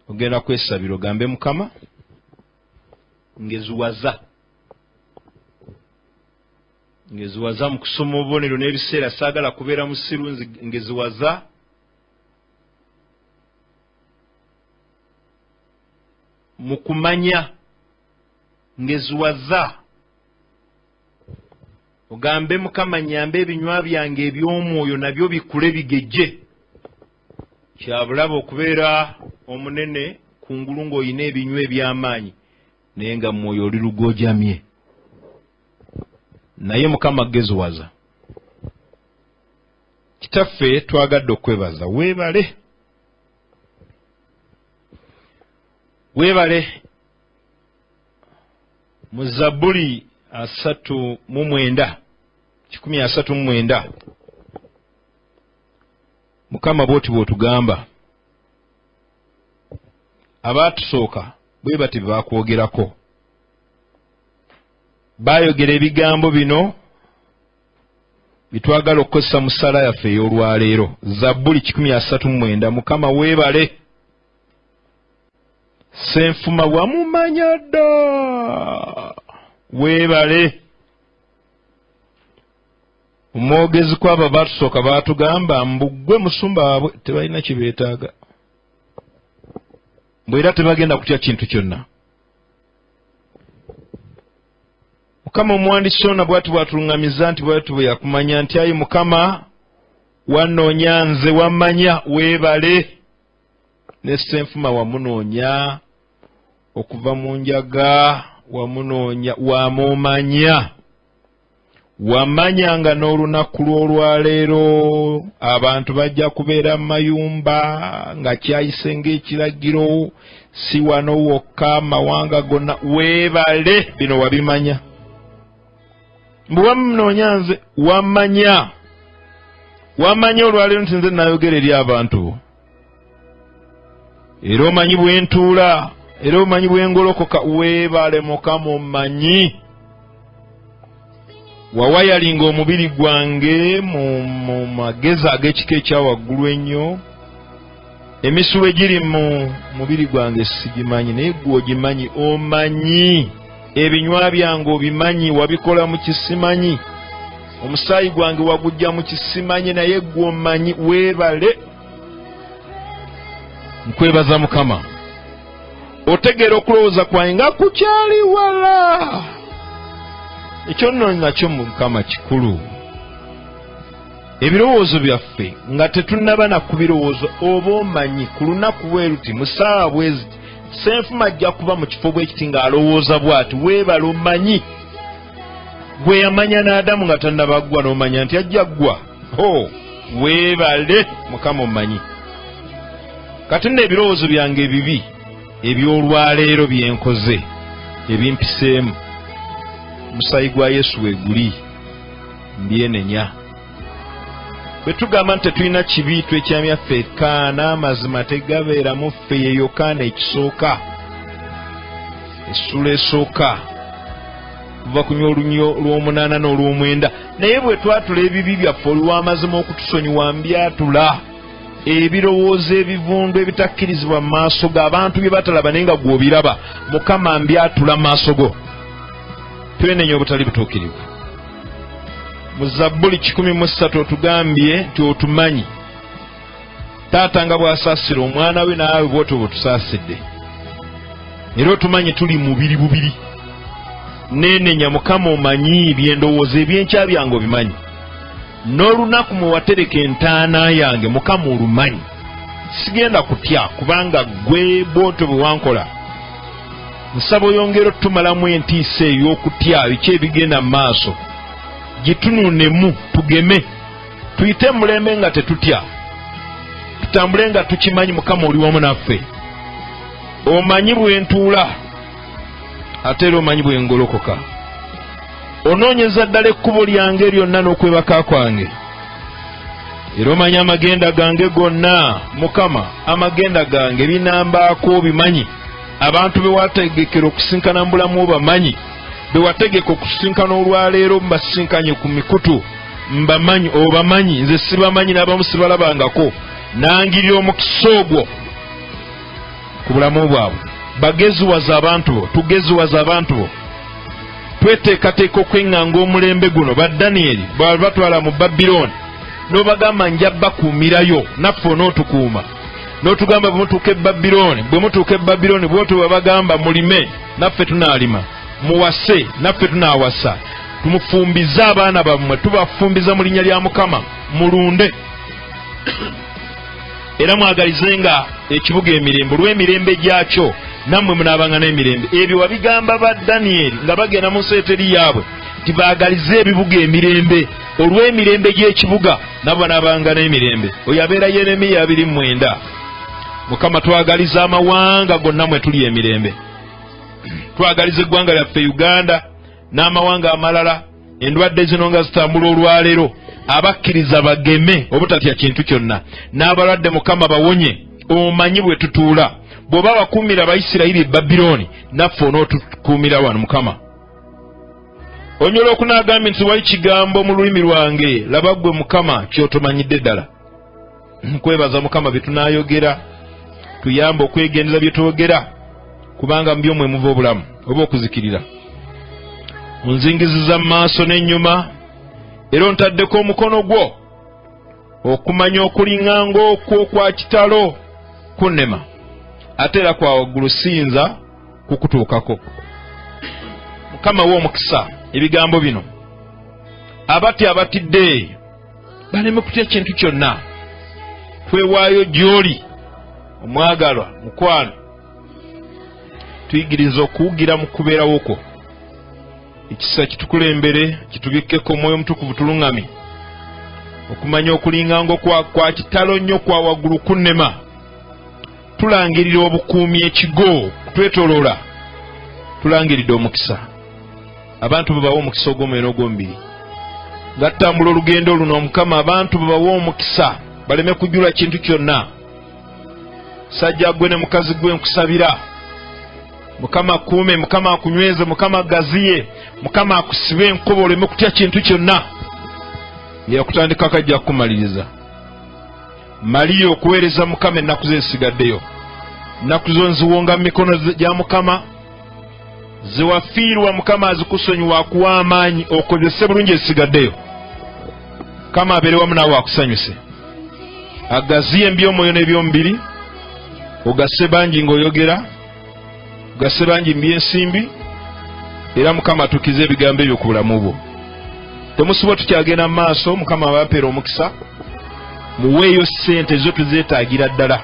ogenda kwesabira ogambe Mukama ngeziwaza. Ngeziwaza mu kusoma obubonero n'ebiseera, saagala kubeera musiru, ngeziwaza. Mu kumanya ngeziwaza. Ogambe Mukama nnyambe ebinywa byange eby'omwoyo nabyo bikule bigejje. Kya bulabe okubeera omunene kungulu ng'olina ebinywa eby'amaanyi naye nga mwoyo oli lugojamye. Naye Mukama geziwaza. Kitaffe twagadde okwebaza, weebale. Weebale. Mu Zabbuli 39, 139, Mukama bw'oti bw'otugamba, abaatusooka bwe bati bwe baakwogerako. Baayogera ebigambo bino bye twagala okukozesa mu ssaala yaffe ey'olwaleero. Zabbuli 139, Mukama weebale. Ssenfuma wamumanya dda. Weebale. Omwogezi kw'abo abatusooka baatugamba mbu ggwe musumba waabwe tebalina kye beetaaga. Mbu era tebagenda kutya kintu kyonna. Mukama omuwandiisi ono bw'ati bw'atuluŋŋamizza nti bw'ati bwe yakumanya nti ayi Mukama wannoonya nze wammanya weebale. Ne Ssenfuma wamunoonya okuva mu njaga, wamunoonya, wamumanya. Wamanya nga n'olunaku lw'olwaleero abantu bajja kubeera mu mayumba nga kyayise ng'ekiragiro, si wano wokka, amawanga gonna. Weebale, bino wabimanya. Mbu wamunoonya nze, wamanya. Wamanya olwaleero nti nze nayogera eri abantu bo. Era omanyi bwe ntuula, era omanyi bwe ngolokoka. Weebale Mukama omanyi. Wawayalinga omubiri gwange mu magezi ag'ekika ekya waggulu ennyo. Emisuwa egiri mu mubiri gwange sigimanyi, naye ggwe ogimanyi. Omanyi ebinywa byange, obimanyi, wabikola mu kisimanyi. Omusaayi gwange wagujja mu kisimanyi, naye ggwe omanyi. Weebale. Nkwebaza Mukama. Otegeera okulowooza kwange nga kukyali wala. Ekyo nno nakyo Mukama kikulu. Ebirowoozo byaffe nga tetunnaba na kubirowoozo, oba omanyi ku lunaku bwe luti mu ssaawa bwe ziti Ssenfuma ajja kuba mu kifo bwe kiti ng'alowooza bw'ati. Weebale omanyi. Gwe yamanya n'Adamu nga tannaba ggwa n'omanya nti ajja ggwa. Ho, weebale Mukama omanyi. Kati nno ebirowoozo byange ebibi eby'olwaleero bye nkoze ebimpiseemu, omusaayi gwa Yesu weeguli, mbyenenya. Bwe tugamba nti tetulina kibi twekyamya ffekka, n'amazima tegabeeramu ffe. Ye Yokaana ekisooka, essuula esooka kuva ku oluny olw'omunaana n'olw'omwenda. Naye bwe twatula ebibi byaffe, oli w'amazima okutusonyiwa. Mbyatula ebirowoozo ebivundu ebitakkirizibwa mu maaso go, abantu bye batalaba naye nga gw'obiraba. Mukama, mbyatula mu maaso go. Twenenya obutali butuukirivu. Mu Zabbuli 103 otugambye nti otumanyi. Taata nga bw'asaasira omwana we, naawe bw'otyo bw'otusaasidde, era otumanyi tuli mubiri bubiri. Neenenya Mukama, omanyi byendowooza, ebyenkya byange obimanyi, n'olunaku mwe watereka entaana yange Mukama olumanyi. Sigenda kutya, kubanga ggwe bw'otyo bwe wankola. Nsaba oyongere otutumalamu entiisa ey'okutya biki ebigenda mu maaso. Gitununemu, tugeme, tuyite mulembe nga tetutya, tutambule nga tukimanyi Mukama oli wamu naffe. Omanyi bwe ntuula, ate era omanyi bwe ngolokoka. Onoonyeza ddala ekkubo lyange lyonna n'okwebaka kwange, era omanyi amagenda gange gonna. Mukama, amagenda gange binambaako obimanyi. Abantu be wategekera okusinkana mu bulamu obamanyi, be wategeka okusinkana olwaleero mbasinkanye ku mikutu mbamanyi, obamanyi. Nze sibamanyi, n'abamu sibalabangako. Nangirira omukisa ogwo ku bulamu bwabwe. Bageziwaza abantu bo, tugeziwaza abantu bo. Tweteekateeka okweŋŋanga omulembe guno. Ba Daniyeli bwe batwala mu Babilooni, n'obagamba nja bakuumirayo, naffe onootukuuma, n'otugamba bwe mutuuka e Babilooni, bwe mutuuka e Babilooni bw'otyo bwe bagamba mulime, naffe tunaalima, muwase, naffe tunaawasa, tumufumbize abaana bammwe, tubafumbiza mu linnya lya Mukama, mulunde era mwagalizenga ekibuga emirembe, olw'emirembe gyakyo nammwe munaabanga n'emirembe. Ebyo wabigamba ba Daniyeli nga bagenda mu nsi eteri yaabwe, tibaagalize ebibuga emirembe, olw'emirembe gy'ekibuga nabo banaabanga n'emirembe. Oyo abeera Yeremiya 29. Mukama, twagaliza amawanga gonna mwe tuli emirembe. Twagaliza eggwanga lyaffe Uganda n'amawanga amalala. Endwadde zino nga zitambula olwaleero, abakkiriza bageme obutatya kintu kyonna, n'abalwadde Mukama bawonye. Omanyi bwe tutuula. Bw'oba wakuumira Abayisirayiri e Babilooni, naffe onootukuumira wano. Mukama, onyola okunaagambye nti wali kigambo mu lulimi lwange, laba ggwe Mukama ky'otomanyidde ddala. Nkwebaza Mukama bye tunaayogera, tuyambe okwegendera bye twogera, kubanga mu byo mwe muva obulamu oba okuzikirira. Onzingiziza mu maaso n'ennyuma, era ontaddeko omukono gwo. Okumanya okuliŋŋanga okwo kwa kitalo, kunnema, ate era kwa waggulu, siyinza kukutuukako. Mukama, wa omukisa ebigambo bino. Abatya abatidde baleme kutya kintu kyonna. Twewaayo gy'oli, omwagalwa mukwano. Tuyigiriza okuwugira mu kubeerawo kwo. Ekisa kitukulembere, kitubikkeko Omwoyo Omutukuvu, tuluŋŋamye. Okumanya okulinganga kwa kitalo nnyo, kwa waggulu, kunnema. Tulangirira obukuumi, ekigo kutwetoloola. Tulangiridde omukisa. Abantu babawe omukisa ogw'omwoyo n'ogw'omubiri nga tutambula olugendo luno. Omukama, abantu babawe omukisa, baleme kujula kintu kyonna. Sajja gwe ne mukazi gwe nkusabira, Mukama akuume, Mukama akunyweze, Mukama agaziye, Mukama akusibe enkoba, oleme kutya kintu kyonna. Yakutandikako ajja kukumaliriza. Maliya okuweereza Mukama ennaku ze ezisigaddeyo. Ennaku zo nziwonga mu mikono gya Mukama. Zewafiirwa Mukama azikusonyiwa, akuwa amaanyi okozese bulungi ezisigaddeyo. Mukama abeere wamu naawe, akusanyuse, agaziye eby'omwoyo n'ebyomubiri, ogasse bangi ng'oyogera, ogasse bangi mu byensimbi. Era Mukama atuukirize ebigambo ebyo ku bulamu bwo. Temusubwa, tukyagenda mu maaso. Mukama abampeera omukisa. Muweeyo ssente zo, tuzeetaagira ddala.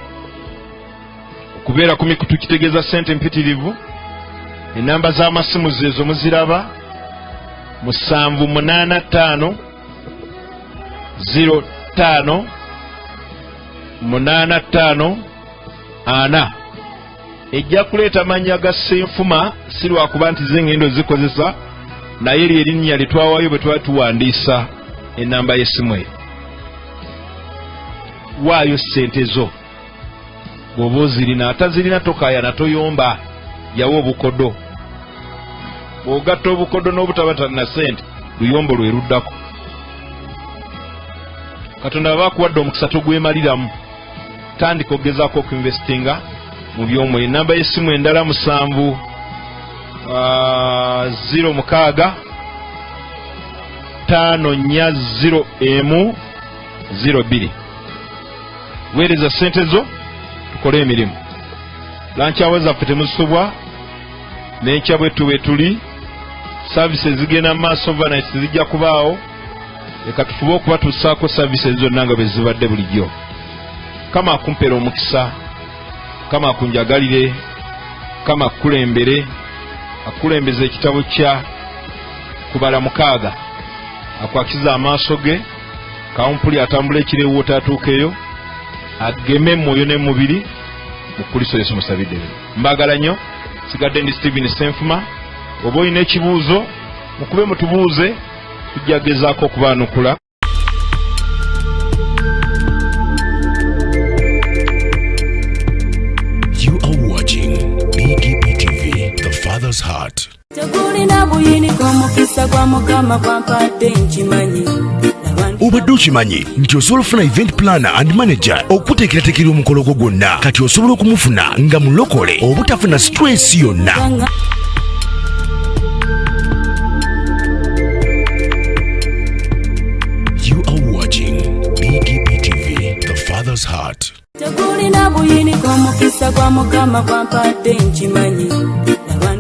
Okubeera ku mikutu kitegeeza ssente mpitirivu. Enamba z'amasimu zeezo muziraba: 785 05 85 4. Ejja kuleeta mannya ga Ssenfuma, si lwakuba nti ze ngendo zikozesa, naye lye erinnya lye twawaayo bwe twali tuwandiisa enamba y'essimu eyo. Waayo ssente zo bw'oba ozirina. Atazirina tokaayana, toyomba, yawa obukodo. Bw'ogatta obukodo n'obutaba na ssente, luyombo lwe luddako. Katonda baba akuwadde omukisa, togwemaliramu. Tandika okugezaako okuinvestinga mu by'omwoyo. Enamba y'essimu endala 7 06 5 4 0 1 0 2. Weereza ssente zo tukole emirimu. Lunch hour zaffe temuzisubwa, n'enkya bwetu bwe tuli. Services zigenda mu maaso, overnight zijja kubaawo. Leka tufube okubatuusaako services zonna nga bwe zibadde bulijjo. Kama akumpeera omukisa, Kama akunjagalire, Kama akukulembere, akukulembeza ekitabo kya Kubala 6, akwakiza amaaso ge. Kawumpuli atambula ekiro ewuwo taatuukeyo, ageme mwoyo ne mubiri mu Kristo Yesu. Musabidde bino, mbagala nnyo. Sigadde ndi Steven Senfuma. Oba olina ekibuuzo, mukube mutubuuze, tujja gezaako okubaanukula.
You are watching BKP TV, the Father's Heart.
Tegulina buyinike, omukisa gwa Mukama gwampadde nkimanyi.
Obadde okimanyi nti osobola okufuna event planner and manager okuteekerateekera omukolo gwo gwonna? Kati osobola okumufuna nga mulokole, obutafuna stress yonna.
Nga
You are watching BKP TV, the Father's Heart.
Tegulina buyinike, omukisa gwa Mukama gwampadde nkimanyi.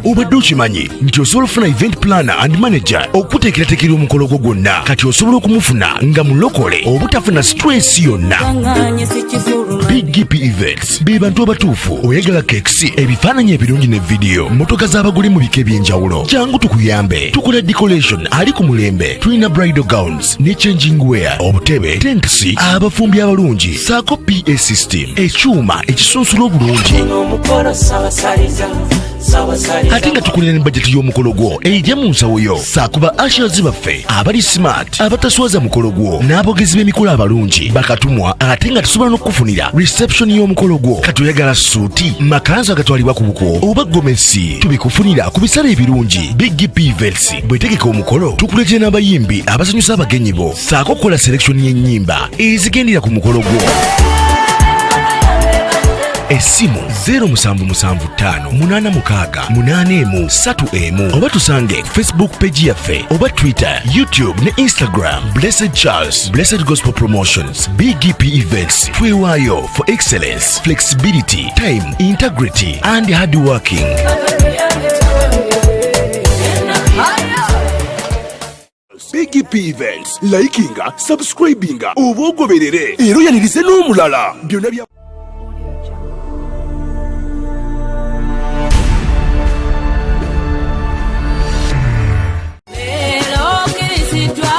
Obadde okimanyi nti osobola okufuna event planner and manager okuteekerateekera omukolo gwo gwonna? Kati osobola okumufuna nga mulokole, obutafuna stress yonna.
Gaŋŋanye sikifuluma.
Big P Events be bantu abatuufu. Oyagala cakes, ebifaananyi ebirungi ne vidiyo, motoka z'abagole mu bika eby'enjawulo, jangu tukuyambe. Tukola decoration ali ku mulembe. Tulina bridal gowns ne changing wear, obutebe, tents, abafumbi abalungi, saako PA system, ekyuma ekisunsula obulungi.
Omukolo sabasaliza sabasaliza.
Ate nga tukolera ne bajeti y'omukolo gwo ejja mu nsawo yo, saako ba ushers baffe abali smart, abataswaza mukolo gwo, n'abogezi b'emikolo abalungi bakatumwa. Ate nga tusobola n'okukufunira reception y'omukolo gwo. Kati oyagala suuti, makanzu agatwalibwa ku buko oba gomesi, tubikufunira ku bisale ebirungi. Big P Events bwetegeka omukolo, tukuleetera n'abayimbi abasanyusa abagenyi bo, saako okukola selection y'ennyimba ezigendera ku mukolo gwo. Essimu 0775 86 81 31, oba tusange ku Facebook page yaffe oba Twitter, YouTube ne Instagram. Blessed Charles, Blessed Gospel Promotions, BGP Events, twewaayo for excellence, flexibility, time, integrity and hard working.
Big P Events, likinga, subscribinga oba ogoberere, era oyanirize n'omulala. Byonna bya
Leero okkiriziddwa.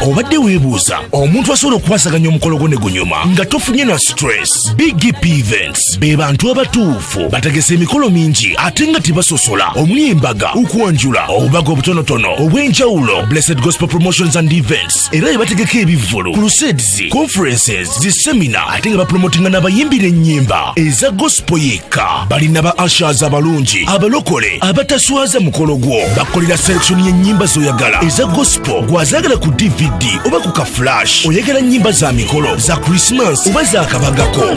Obadde weebuuza omuntu asobola okukwasaganya omukolo gwo ne gunyuma nga tofunye na stress? Big P Events be bantu abatuufu. Bategese emikolo mingi ate nga tebasosola, omuli embaga, okwanjula, obubaga obutonotono obw'enjawulo. Blessed Gospel Promotions and Events era be bategeka ebivvulu, crusades, conferences, zi seminar, ate nga bapromotinga n'abayimbi n'ennyimba eza gospel yekka. Balina ba ushers abalungi, abalokole, abataswaza mukolo gwo. Bakolera selection y'ennyimba z'oyagala eza gospel, gwazaagala ku DVD. oba ku ka flash. Oyagala nnyimba za mikolo, za Christmas oba za kabagako,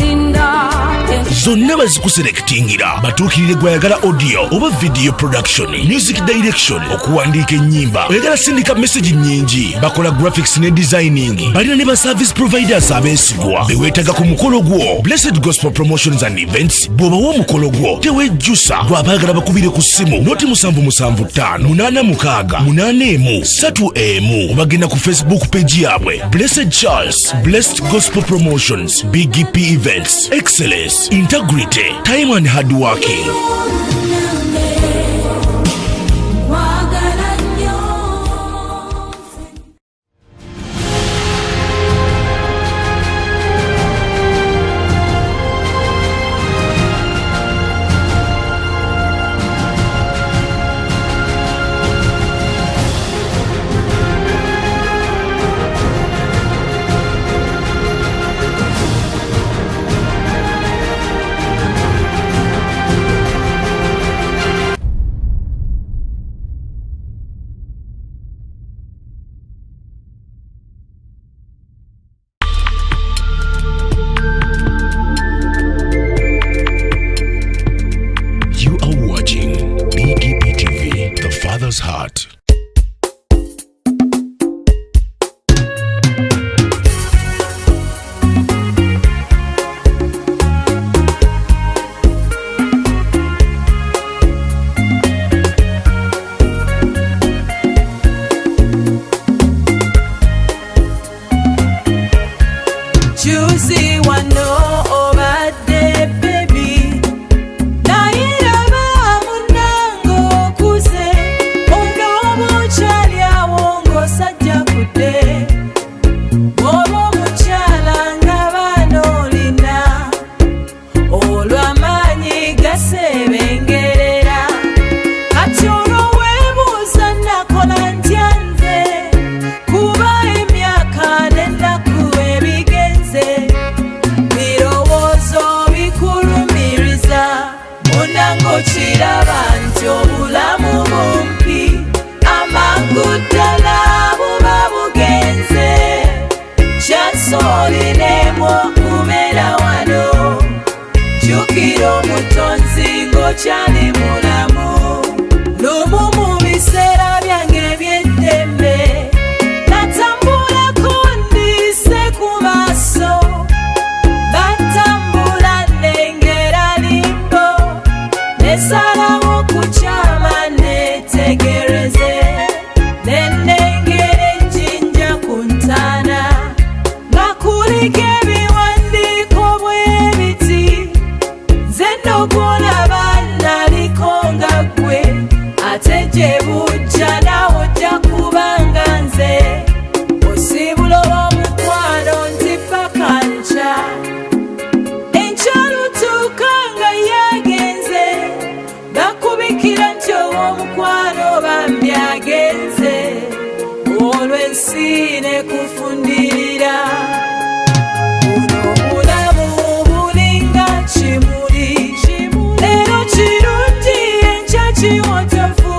zonna bazikuselectingira. Batuukirire gwayagala audio oba video production, music direction, okuwandiika ennyimba, oyagala sindika message nnyingi, bakola graphics ne designing. Balina ne ba service providers abeesigwa beweetaga ku mukolo gwo. Blessed Gospel Promotions and Events, bw'obawa omukolo gwo tewejjusa. Gwabaagala bakubire ku ssimu noti 775 86 81 31, obagenda ku Facebook page yaabwe, Blessed Charles, Blessed Gospel Promotions, BGP Events. Excellence, integrity, time and hard working.
Kwagala nnyo.
You are watching BGP TV, the Father's Heart.
Juzi wano obadde baby, naye laba munnange okuze, onooba okyali awo ng'osajja kudde, oba omukyala ng'abaana olina, olw'amaanyi gaseebengerera. Kati olwo weebuuza, nakola ntya nze, kuba emyaka n'ennaku ebigenze, birowoozo bikulumiriza. Munange, okiraba nti obulamu bumpi, amangu ddala buba bugenze. Kyansolinemu okubeera wano, jjukira omutonzi ng'okyali mulamu. Lumu mu biseera byange eby'eddembe natambulako ndise ku maaso, batambula nengera limbo, nesalawo kukyama netegereze, nenengera ejjinja ku ntaana nga kuliko ebiwandiiko bwe biti: nze nogwolaba naliko nga ggwe, ate gye bujja naawe ojja kubanga nze. Osiibula omukwano nti paka nkya, enkya lutuuka nga yagenze, bakubikira nti ow'omukwano bambi agenze, olw'ensi nekufundirira. Buno obulamu bulinga kimuli, leero kirungi, enkya kiwotofu.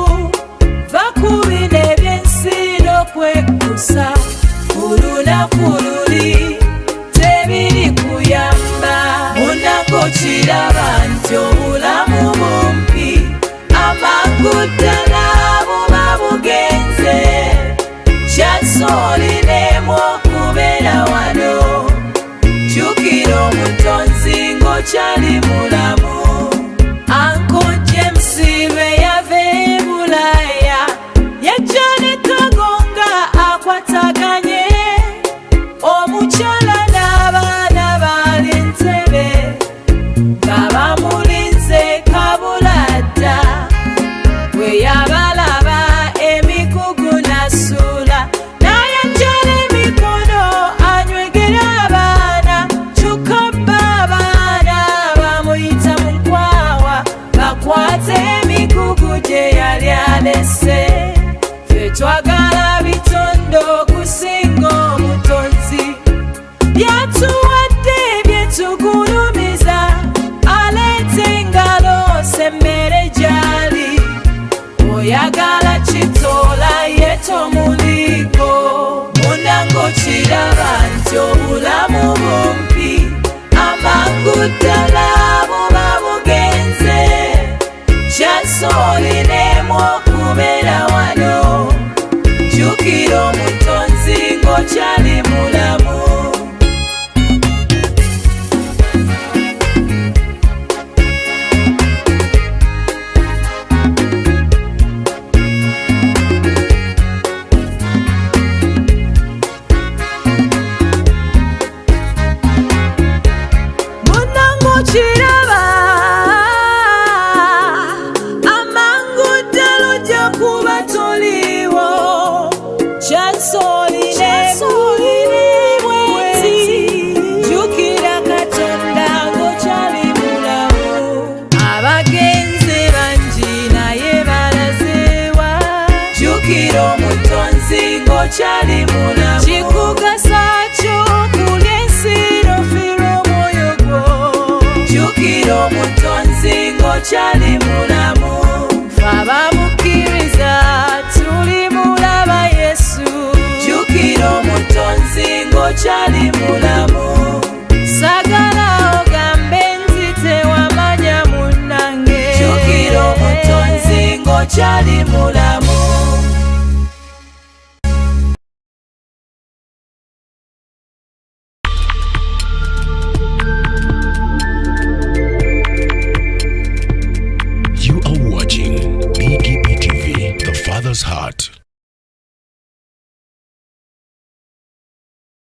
Va ku bino ebyensi n'okwekkusa ku lunaku luli, tebiri kuyamba. Munange, okiraba nti obulamu bumpi, amangu ddala buba bugenze. Kyansolinemu okubeera wano, jjukira omutonzi ng'okyali mulamu. Uncle James lwe yava e Bulaaya, yajja ne cargo nga akwataganye omukyala n'abaana baali ntebe nga bamulinze kabuladda. Bwe yabalaba emigugu n'asuula, n'ayanjala emikono anywegera abaana, kyokka bba abaana bamuyita mu nkwawa bakwate emigugu gye yali alese. Ffe twagala bitondo okusinga omutonzi, byatuwadde byetugulumiza. Aleeta engalo semmere gyali, oyagala kitoola ye tomuliiko. Munange, Nti obulamu bumpi, amangu ddala buba bugenze. Chance olinemu okubeera wano, jjukira Omutonzi ng'okyali mulamu. Munnange, okiraba, amangu ddala ojja kuba toliiwo. Chance olinemu bweti, jjukira Katonda ng'okyali mulamu. Abagenze bangi, naye balazeewa? Jjukira Omutonzi ng'okyali mulamu. Kikugasa kyo kulya ensi n'ofiirwa omwoyo gwo? Jjukira Omutonzi ng'okyali